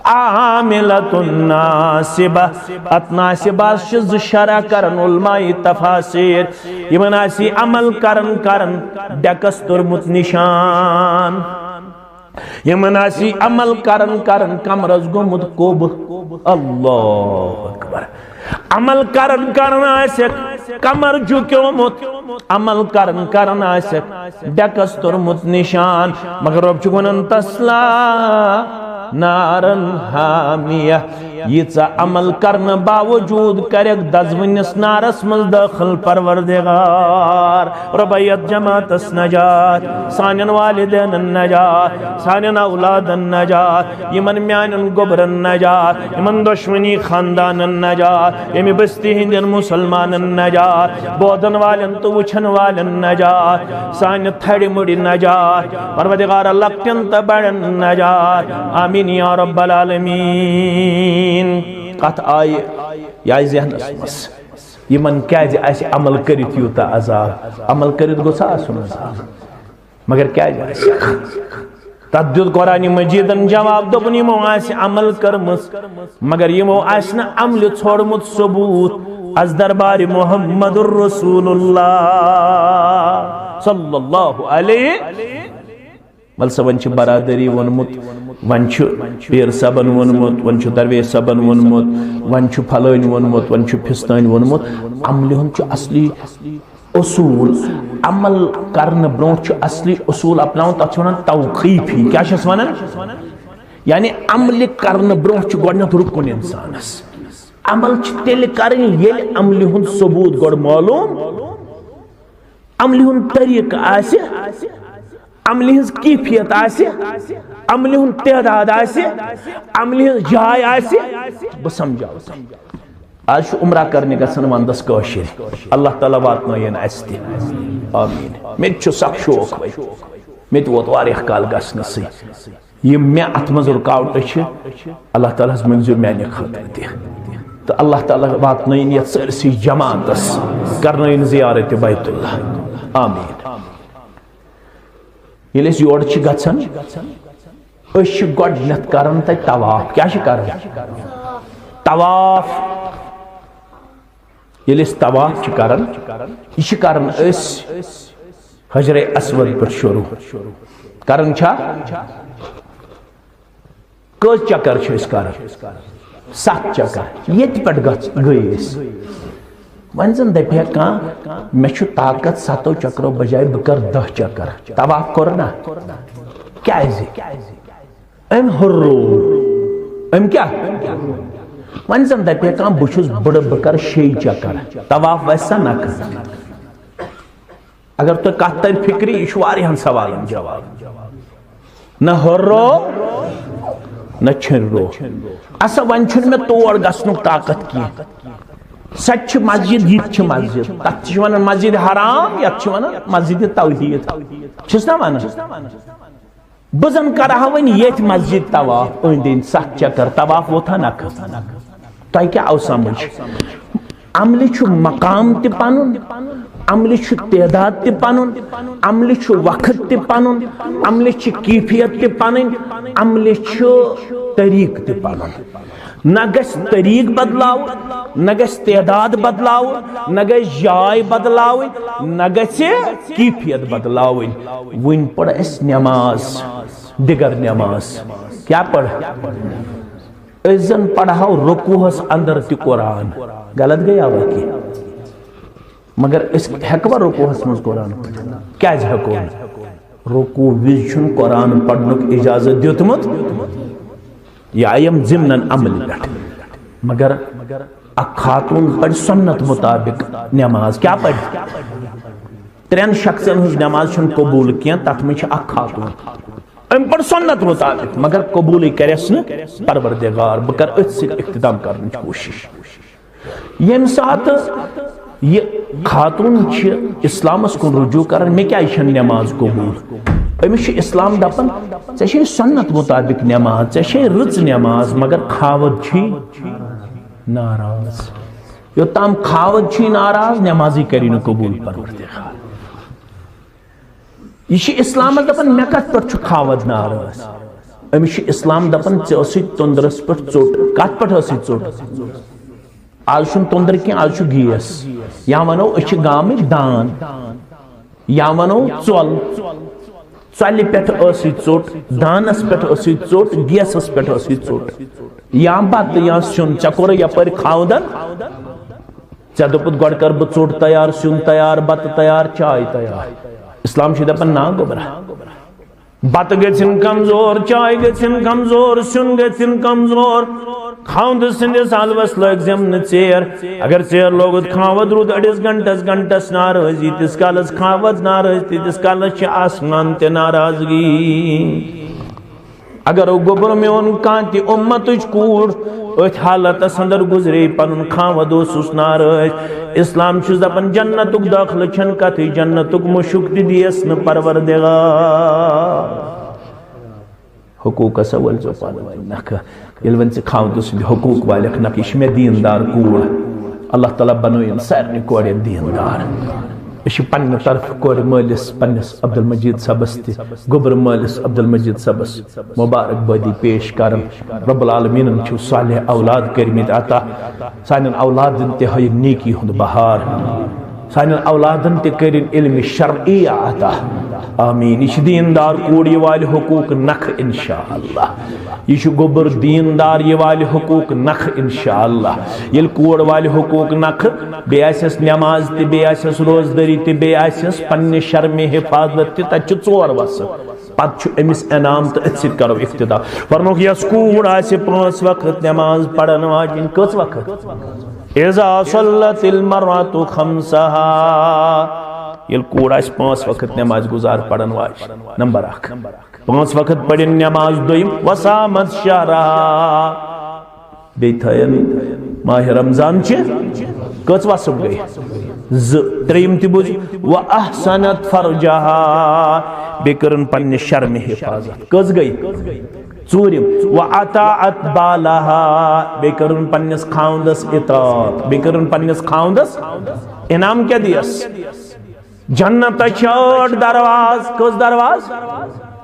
عاملۃ ناصبہ۔ اتھ ناصبہ چھِ زٕ شرح کران علماء تفاسیر۔ یِمن آسہِ عمل کرن کرن ڈیکس توٚرمُت نشان۔ یِمن آسہِ عمل کرن کرن کمرس گوٚمُت کوٚب۔ اللہ اکبر۔ عمل کرن کرن آسٮ۪کھ کمر جُکیومُت، عمل کرن کرن آسٮ۪کھ ڈیکس توٚرمُت نشان، مگر رۄب چھُ ونان، تصلی نارا حامیہ۔ ییٖژاہ عمل کرنہٕ باوجود کرٮ۪کھ دزوٕنِس نارس منٛز دٲخل، پروردگار۔ رۄبا، یتھ جماعتس نجات، سانٮ۪ن والدینن نجات، سانٮ۪ن اولادن نجات، یِمن میانٮ۪ن گوٚبرن نجات، یِمن دۄشوٕنی خاندانن نجات، ییٚمہِ بستی ہٕنٛدٮ۪ن مسلمانن نجات، بوزن والٮ۪ن تہٕ وٕچھن والٮ۪ن نجات، سانہِ تھرِ مُرِ نجات، پروردگار لۄکٹٮ۪ن تہٕ بڑٮ۪ن نجات۔ آمین یا رب العالمین۔ کتھ آیہِ، یہِ آیہِ ذہنس منٛز، یِمن کیازِ آسہِ عمل کٔرِتھ یوٗتاہ عذاب؟ عمل کٔرِتھ گوٚژھ آسُن عذاب۔ مگر کیازِ آسہِ؟ تتھ دیُت قرآن مجیدن جواب، دوٚپُن، یِمو آسہِ عمل کٔرمٕژ، مگر یِمو آسہِ نہٕ عملہِ ژھوڑمُت ثبوت از دربارِ محمد رسول اللہ صلی اللہ علیہ۔ ول سا، وۄنۍ چھِ برادری ووٚنمُت، وۄنۍ چھُ پیٖر صٲبن ووٚنمُت، وۄنۍ چھُ درویش صٲبن ووٚنمُت، وۄنۍ چھُ پھلٲنۍ ووٚنمُت، وۄنۍ چھُ پھستٲنۍ ووٚنمُت۔ عملہِ ہُنٛد چھُ اصلی اصوٗل، عمل کرنہٕ برونٛہہ چھُ اصلی اصوٗل اپناوُن، تتھ چھِ ونان توقیفی۔ کیٛاہ چھِس ونان؟ یعنی عملہِ کرنہٕ برونٛہہ چھُ گۄڈٕنیتھ رُکُن انسانس۔ عمل چھِ تیٚلہِ کرٕنۍ ییٚلہِ عملہِ ہُنٛد ثبوٗت گۄڈٕ معلوٗم، عملہِ ہُنٛد طریٖقہٕ آسہِ، عملہِ ہٕنٛز کیفیت آسہِ، عملہِ ہُنٛد تعداد آسہِ، عملہِ ہٕنٛز جاے آسہِ۔ بہٕ سمجھاو تۄہہِ۔ آز چھُ عمرہ کرنہِ گژھان ونٛدس کٲشِر۔ اللہ تعالیٰ واتنٲیِن اَسہِ تہِ۔ آمین۔ مےٚ تہِ چھُ سخ شوق وۄنۍ۔ مےٚ تہِ ووت واریاہ کال گژھنَسٕے۔ یِم مےٚ اَتھ منٛز رُکاوٹہٕ چھِ، اللہ تعالیٰ ہَس مٔنٛگزیو میٛانہِ خٲطرٕ تہِ۔ تہٕ اللہ تعالیٰ واتنٲیِن یَتھ سٲرسٕے جماعتَس، کرنٲیِن زیارت بیت اللہ۔ آمین۔ ییٚلہِ أسۍ یورٕ چھِ گژھان، أسۍ چھِ گۄڈٕنٮ۪تھ کران تَتہِ طواف۔ کیٛاہ چھِ کران؟ طواف۔ ییٚلہِ أسۍ طواف چھِ کران، یہِ چھِ کران أسۍ حجر اسود پٮ۪ٹھ شروع۔ کران چھا؟ کٔژ چکر چھِ أسۍ کران؟ ستھ چکر۔ ییٚتہِ پٮ۪ٹھ گژھ-، گٔے أسۍ۔ وۄنۍ زن دپہِ ہا کانٛہہ، مےٚ چھُ طاقت ستو چکرو بجایہِ بہٕ کرٕ دہ چکر۔ طواف کوٚر نا؟ کیازِ؟ أمۍ ہُرروو۔ أمۍ کیٛاہ؟ وۄنۍ زن دپہِ ہا کانٛہہ، بہٕ چھُس بٕڑٕ، بہٕ کرٕ شیٚیہِ چکر۔ طواف وسہِ سا نکھٕ؟ اگر تۄہہِ کتھ ترِ فکرِ، یہِ چھُ واریاہن سوالن جواب۔ نہ ہُرروو، نہ چھِنروو۔ اسا، وۄنۍ چھُنہٕ مےٚ تور گژھنُک طاقت کینٛہہ۔ سۄ تہِ چھِ مسجد، یہِ تہِ چھِ مسجد۔ تتھ تہِ چھِ ونان مسجد حرام، یتھ چھِ ونان مسجد توحید۔ چھِس نا ونان؟ بہٕ زن کرٕ ہا وۄنۍ ییٚتھۍ مسجد طواف، أنٛدۍ أنٛدۍ ستھ چکر، طواف ووت ہا نکھٕ۔ تۄہہِ کیٛاہ آو سمجھ؟ عملہِ چھُ مقام تہِ پنُن، عملہِ چھُ تعداد تہِ پنُن، عملہِ چھُ وقت تہِ پنُن، عملہِ چھِ کیفیت تہِ پنٕنۍ، عملہِ چھُ طریقہٕ تہِ پنُن۔ نہ گژھِ طریقہٕ بدلاوُن، نہ گژھِ تعداد بدلاوُن، نہ گژھِ جاے بدلاوٕنۍ، نہ گژھِ کیفیت بدلاوٕنۍ۔ وۄنۍ پٔر اسہِ نماز، دِگر نماز۔ کیٛاہ پٔر؟ أسۍ زن پرہو رکوعس اندر تہِ قرآن۔ غلط گٔیاوا کینٛہہ؟ مگر أسۍ ہیٚکوا رکوعس منٛز قرآن پٔرِتھ؟ کیٛازِ ہیٚکو نہٕ؟ رکوع وِزِ چھُنہٕ قرآن پرنُک اجازت دیُتمُت۔ یہِ آیم ضمنن عملہِ پٮ۪ٹھ۔ مگر اکھ خاتون پرِ سنت مطابق نماز۔ کیٛاہ پرِ؟ ترٛٮ۪ن شخصن ہٕنٛز نماز چھنہٕ قبول کینٛہہ، تتھ منٛز چھِ اکھ خاتون۔ أمۍ پٔر سنت مطابق، مگر قبولٕے کرٮ۪س نہٕ پروردگار۔ بہٕ کرٕ أتھۍ سۭتۍ اختتام کرنٕچ کوٗشش۔ ییٚمہِ ساتہٕ یہِ خاتون چھِ اسلامس کُن رجوع کران، مےٚ کیازِ چھنہٕ نماز قبول؟ أمِس چھُ اسلام دپان، ژےٚ چھے سنت مطابق نماز، ژےٚ چھے رٕژ نماز، مگر خاوند چھُے ناراض۔ یوٚتام خاوند چھُے ناراض، نمازٕے کری نہٕ قبول پروردگار۔ یہِ چھُ اسلامس دپان، مےٚ کتھ پٮ۪ٹھ چھُ خاوند ناراض؟ أمِس چھُ اسلام دپان، ژےٚ ٲسٕے تۄندرس پٮ۪ٹھ ژوٚٹ۔ کتھ پٮ۪ٹھ ٲسٕے ژوٚٹ؟ آز چھُنہٕ تۄندر کینٛہہ، آز چھُ گیس۔ یا ونو، أسۍ چھِ گامٕکۍ دان۔ یا ونو، ژۄل۔ ژۄلہِ پٮ۪ٹھ ٲسٕے ژوٚٹ، دانس پٮ۪ٹھ ٲسٕے ژوٚٹ، گیسس پٮ۪ٹھ ٲسٕے ژوٚٹ۔ یا بتہٕ یا سیُن، ژےٚ کوٚرُے یپٲرۍ خاوندن۔ ژےٚ دوٚپُتھ، گۄڈٕ کر بہٕ ژوٚٹ تیار، سیُن تیار، بتہٕ تیار، چاے تیار۔ اسلام چھُ دپان، نا گوٚبرا، بتہٕ گژھن کمزور، چاے گژھن کمزور، سیُن گژھن کمزور۔ خاوند سٕنٛدِس حلوس لٲگزٮ۪م نہٕ ژیر۔ اگر ژیر لوگُت، خاوند روٗد أڑِس گھنٹس، گھنٹس ناراض۔ ییٖتِس کالس خاوند ناراض، تیٖتِس کالس چھِ آسمان تہِ ناراضگی۔ اگر او گوٚبُر میون کانٛہہ تہِ اُمتٕچ کوٗر أتھۍ حالتس اندر گُزرے، پنُن خاوند اوسُس ناراض۔ اسلام چھُس دپان، جنتُک دٲخلہٕ چھنہٕ کتھٕے، جنتُک مُشُک تہِ دِیس نہٕ پروردگار۔ حقوٗقس وٲلۍ زیو پانہٕ ؤنۍ نکھٕ۔ ییٚلہِ وۄنۍ ژٕ خاوندٕ سٕنٛدِ حقوٗق والٮ۪کھ نکھٕ، یہِ چھِ مےٚ دیٖندار کوٗر۔ اللہ تعالیٰ بنٲیِن سارنٕے کورٮ۪ن دیٖندار۔ أسۍ چھِ پننہِ طرفہٕ کورِ مٲلِس، پننِس عبدالمجید صٲبس تہِ، گوٚبرٕ مٲلِس عبدالمجید صٲبس مبارک بٲدی پیش کران۔ رب العالمینن چھُ صالح اولاد کٔرمٕتۍ عطا۔ سانٮ۪ن اولادن تہِ ہٲیِن نیکی ہُنٛد بہار۔ سانٮ۪ن اولادن تہِ کٔرِن علم شرعی عطا۔ آمین۔ یہِ چھِ دیٖندار کوٗر، یہِ والہِ حقوٗق نکھٕ انشاءاللہ۔ یہِ چھُ گوٚبُر دیٖندار، یہِ والہِ حقوٗق نکھٕ انشاءاللہ۔ ییٚلہِ کور والہِ حقوٗق نکھٕ، بیٚیہِ آسٮ۪س نٮ۪ماز تہِ، بیٚیہِ آسٮ۪س روزدٲری تہِ، بیٚیہِ آسٮ۪س پننہِ شرمہِ حفاظت تہِ، تتہِ چھِ ژور وسہٕ۔ پتہٕ چھُ أمِس انعام تہٕ أتھۍ سۭتۍ کرو اختتام۔ فرمووُکھ، یۄس کوٗر آسہِ پانٛژھ وقت نٮ۪ماز پرن واجِنۍ، کٔژ وقت؟ اذا صلت المرأة خمسها، ییٚلہِ کوٗر آسہِ پانٛژھ وقت نٮ۪ماز گُزار پرن واجِنۍ، نمبر اکھ۔ پانٛژھ وقت پرن نٮ۪ماز، دوٚیِم، وصامت شهرها، بیٚیہِ تھٲیِن ماہِ رمضان چہِ کٔژ وسہٕ گٔے؟ زٕ۔ ترٛیٚیِم تہِ بوٗزِو، واحصنت فرجها، بیٚیہِ کٔرٕن پننہِ شرمہِ حفاظت۔ کٔژ گٔے؟ ژوٗرِم، واطاعت بالها، بیٚیہِ کٔرٕن پننِس خاوندس اطاعت، بیٚیہِ کٔرٕن پننِس خاوندس۔ انعام کیٛاہ دِیس؟ جنت چھِ ٲٹھ درواز۔ کٔژ درواز؟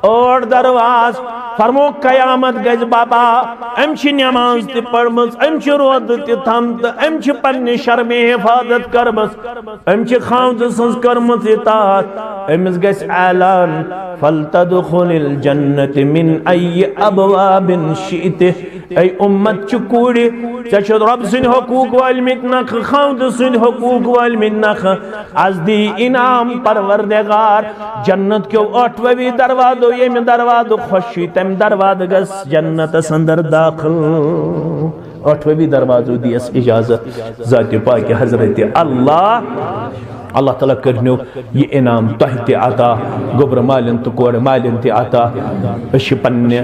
ٲٹھ درواز۔ فرمو، قیامت گژھِ بابا، أمۍ چھِ نماز تہِ پٔرمٕژ، أمۍ چھِ روزٕ تہِ تھمژٕ، أمۍ چھِ پننہِ شرمہِ حفاظت کٔرمٕژ، أمۍ چھِ خاوندٕ سٕنٛز کٔرمٕژ اطاعت۔ أمِس گژھِ اعلان، فلتدخل الجنة من أي أبواب شئت۔ اے اُمت چہِ کوٗرِ، ژےٚ چھُتھ رۄب سٕنٛدۍ حقوٗق وٲلمٕتۍ نکھٕ، خاوندٕ سٕنٛدۍ حقوٗق وٲلمٕتۍ نکھٕ۔ از دی انعام پروردگار جنت کیو ٲٹھوَوی دروازو، ییٚمہِ دروازٕ خۄش چھُے، تَمہِ دروازٕ گژھ جنتس اندر داخل۔ ٲٹھوَوی دروازو دیس اجازت ذاتِ پاکہِ حضرت اللہ۔ اللہ تعالیٰ کٔرنو یہِ انعام تۄہہِ تہِ عطا، گوٚبرٕ مالٮ۪ن تہٕ کورِ مالٮ۪ن تہِ عطا۔ أسۍ چھِ پننہِ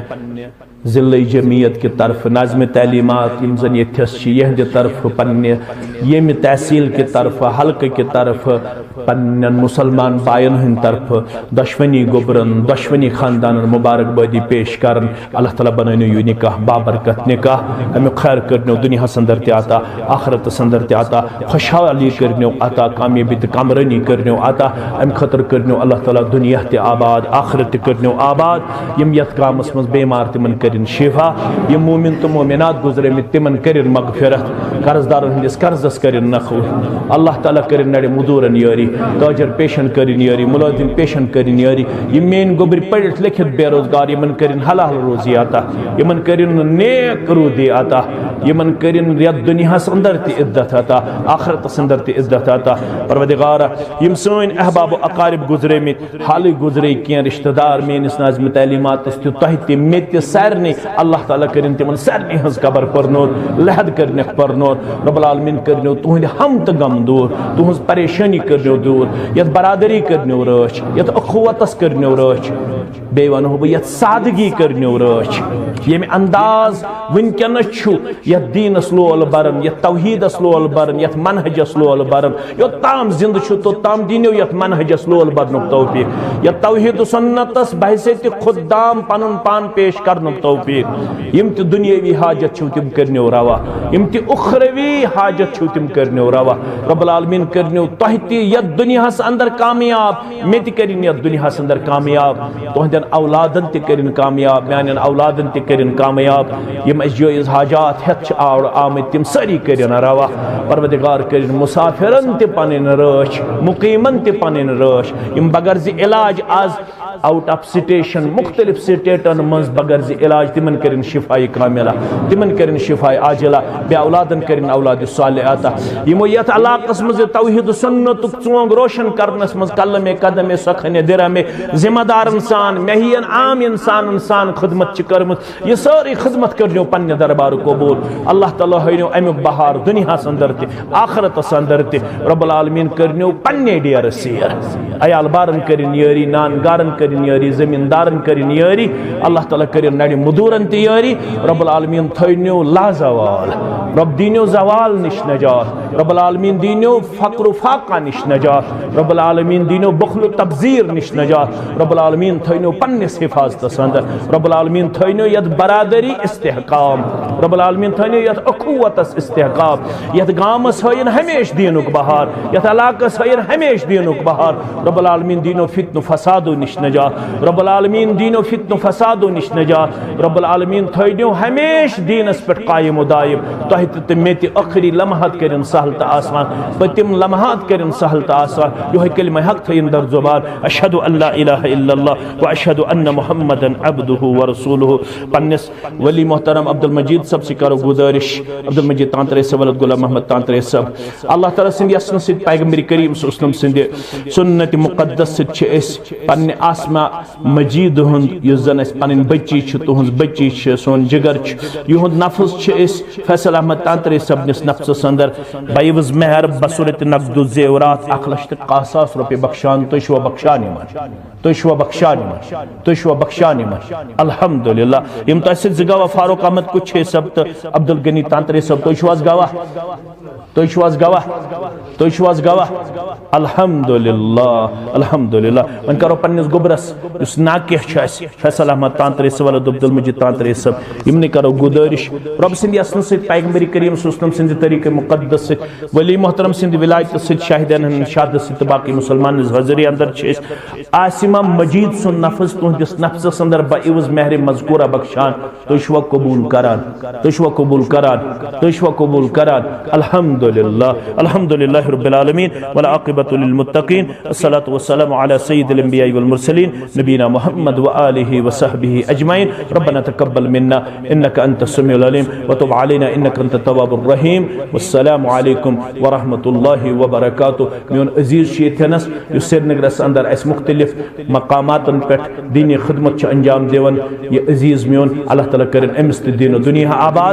ضلعی جمعیت کہِ طرفہٕ، ناظم تعلیمات یِم زن ییٚتھس چھِ، یِہنٛدِ طرفہٕ، پننہِ ییٚمہِ تحصیل کہِ طرفہٕ، حلقہٕ کہِ طرفہٕ، پننٮ۪ن مسلمان باین ہٕنٛدِ طرفہٕ دۄشوٕنی گوٚبرن، دۄشوٕنی خاندانن مبارکبادی پیش کران۔ اللہ تعالیٰ بنٲونو یہِ نکاح بابرکت نکاح، امیُک خیر کٔرنو دُنیاہس اندر تہِ عطا، آخرتس اندر تہِ عطا، خوشحالی کٔرنو عطا، کامیٲبی تہٕ کامرٲنی کٔرنو عطا۔ امہِ خٲطرٕ کٔرنو اللہ تعالیٰ دُنیا تہِ آباد، آخرت تہِ کٔرنو آباد۔ یِم یتھ گامس منٛز بیمار، تِمن کٔرِن شفا۔ یِم مومن تہٕ مومنات گُزرٲمٕتۍ، تِمن کٔرِن مغفرت۔ قرض دارن ہٕنٛدِس قرضس کٔرِن نکھٕ۔ اللہ تعالیٰ کٔرِن نڑِ مدورن یٲری، تاجر پیشن کٔرِن یٲری، ملازم پیشن کٔرِن یٲری۔ یِم میٲنۍ گوٚبرۍ پٔرِتھ لیکھِتھ بے روزگار، یِمن کٔرِن حلال روزی عطا، یِمن کٔرِن نیک روٗدی عطا، یِمن کٔرِن یتھ دُنیاہس اندر تہِ عزت عطا، آخرتس اندر تہِ عزت عطا۔ پروردگارا، یِم سٲنۍ احباب و اقارب گُزرٲمٕتۍ، حالٕے گُزرے کینٛہہ رشتہٕ دار میٲنِس ناظمِ تعلیماتس تہِ، تۄہہِ تہِ، مےٚ تہِ، سارنٕے۔ اللہ تعالیٰ کٔرِن تِمن سارنٕے ہٕنٛز قبر پرنور، لحد کٔرنکھ پرنور۔ رب العالمین کٔرنو تُہنٛدِ ہم تہٕ غم دوٗر، تُہنٛز پریشٲنی کٔرنو دوٗر، یتھ برادری کٔرنو رٲچھ، یتھ اخوتس کٔرنو رٲچھ، بیٚیہِ ونہو بہٕ، یتھ سادگی کٔرنو رٲچھ، ییٚمہِ انداز وٕنکیٚنس چھُ یتھ دیٖنس لول بران، یتھ توحیٖدس لول بران، یتھ منہجس لول بران۔ یوٚتام زندٕ چھُ، توٚتام دیٖنو یتھ منہجس لول برنُک توفیٖق، یتھ توحیٖد و سنتس بحیثیت خود دام پنُن پان پیش کرنُک توفیٖق۔ یِم تہِ دُنیٲوی حاجت چھِو، تِم کٔرنیو روا، یِم تہِ اُخروی حاجت چھِو، تِم کٔرنیو روا۔ رب العالمین کٔرنیو تۄہہِ تہِ یتھ دُنیاہس اندر کامیاب، مےٚ تہِ کٔرِن یتھ دُنیاہس اندر کامیاب، تُہنٛدٮ۪ن اولادن تہِ کٔرِن کامیاب، میانٮ۪ن اولادن تہِ کٔرِن کامیاب۔ یِم اسہِ جٲیز حاجات ہٮ۪تھ چھِ اور آمٕتۍ، تِم سٲری کٔرِن روا۔ پروردگار کٔرِن مسافرن تہِ پنٕنۍ رٲچھ، مقیمن تہِ پنٕنۍ رٲچھ۔ یِم بغرض علاج از آؤٹ آف سٹیشن، مختلف سٹیٹن منٛز بغرض علاج، تِمن کٔرِن شفایہِ کاملہ، تِمن کٔرِن شفایہِ عاجلہ، بے اولادن کٔرِن اولاد صالح عطا۔ یِمو یتھ علاقس منٛز یہِ توحید و سنتُک ژونگ روشن کرنس منٛز قلم قدم سخن درہم ذمہ دارن سان، مےٚ ہِوٮ۪ن عام انسانن سان خدمت چھِ کٔرمٕژ، یہِ سٲرٕے خدمت کٔرنیو پننہِ دربار قبول۔ اللہ تعالیٰ ہٲینیو امیُک بہار دُنیاہس اندر تہِ، آخرتس اندر تہِ۔ رب العالمین کٔرنیو پننے ڈیرٕ سیر۔ عیال بارن کٔرِن یٲری، نان گارن کٔرِن یٲری، زمیٖندارن کٔرِن یٲری۔ اللہ تعالیٰ کٔرِن نڑِ مدورن تہِ یٲری۔ رب العالمین تھٲینیو لازوال۔ رب دیٖنیو زوال نِش نجات۔ رب العالمین دیٖنیو فقر و فاقہ نِش نجات۔ رب العالمین دیٖنیو بخل و تبذیر نِش نجات۔ رب العالمین تھٲینیو پننِس حفاظتس اندر۔ رب العالمین تھٲینیو یتھ برادری استحکام۔ رب العالمین تھٲینیو یتھ اخوتس استحکام۔ یتھ گامس ہٲیِن ہمیشہ دیٖنُک بہار، یتھ علاقس ہٲیِن ہمیشہ دیٖنُک بہار۔ رب العالمین دیٖنیو فتنہٕ فسادو نِش نجات۔ رب العالمین دیٖنیو فتنہٕ فسادو نِش نجات۔ رب العالمین تھٲینیو ہمیشہ دیٖنس پٮ۪ٹھ قائم و دائم۔ تۄہہِ تہِ تہٕ مےٚ تہِ ٲخری لمحات کٔرِن سہل تہٕ آسان، پٔتِم لمحات کٔرِن سہل تہٕ آسان۔ یِہوٚے کلمہ حق تھٲیِن در زبان، اشہد ان لا الہ الا اللہ و اشہد ان محمدا عبدہ و رسولہ۔ پننِس ولی محترم عبدالمجید صٲب سۭتۍ کرو گزارش، عبدالمجید تانترے صٲب، ولد غلام محمد تانترے صٲب۔ اللہ تعالیٰ سٕنٛدِ یژھنہٕ سۭتۍ، پیغمبر کریم صلی اللہ علیہ وسلم سٕنٛدِ سنت مقدس سۭتۍ چھِ أسۍ پننہِ آسما مجید ہُنٛد، یُس زن اسہِ پنٕنۍ بچی چھِ، تُہنٛز بچی چھِ، سون جگر چھُ، یِہُنٛد نفس چھِ أسۍ فیصل احمد تانترے صٲبنِس نفسس اندر بعوض مہر بصورت نقد و زیورات اکھ لچھ تہٕ کاہ ساس رۄپیہِ بخشان۔ تُہۍ چھِوا بخشان یِمن؟ تُہۍ چھِوا بخشان یِمن؟ تُہۍ چھِوا بخشان یِمن؟ الحمدللہ۔ یِم تۄہہِ سۭتۍ زٕ گواہ، فاروق احمد کُچھے صٲب تہٕ عبدالغنی تانترے صٲب، تُہۍ چھِو حظ گواہ؟ تُہۍ چھِو حظ گواہ؟ تُہۍ چھِو حظ گواہ؟ الحمدللہ، الحمدللہ۔ وۄنۍ کرو پننِس گوٚبرس، یُس ناکہ چھُ اَسہِ، فیصل احمد تانترے صٲب، ولد عبدالمجید تانترے صٲب، یِمنٕے کرو گُزٲرِش۔ رۄب سٕنٛدِ یژھنہٕ سۭتۍ، پیغمبر کریم صلی اللہ علیہ وسلم سٕنٛدِ طریٖقہٕ مقدس سۭتۍ، ولی محترم سٕنٛدِ ولایتہٕ سۭتۍ، شاہدینن ہٕنٛدِ شہادت سۭتۍ تہٕ باقٕے مُسلمانن ہٕنٛز حٲضری اندر چھِ أسۍ عاصمہ مجید سُنٛد نفس تُہنٛدِس نفسس اندر بعوض مہر مذکورہ بخشان۔ تُہۍ چھِوا قبول کران؟ تُہۍ چھِوا قبول کران؟ تُہۍ چھِوا قبول کران؟ الحمدللہ، الحمدللہ رب العالمین، والعاقبۃ للمتقین، الصلاۃ والسلام علی سید الانبیاء والمرسلین، نبینا محمد و آلہ و صحبہ اجمعین۔ ربنا تقبل منا انک انت السمیع العلیم وتب علینا انک انت التواب الرحیم۔ والسلام علیکم ورحمۃ اللہ وبرکاتہ۔ میون عزیز چھُ ییٚتھٮ۪نس، یُس سرینگرس اندر اسہِ مختلف مقاماتن پٮ۪ٹھ دینی خدمت چھِ انجام دِوان۔ یہِ عزیز میون، اللہ تعالیٰ کٔرِن أمِس تہِ دین و دنیا آباد۔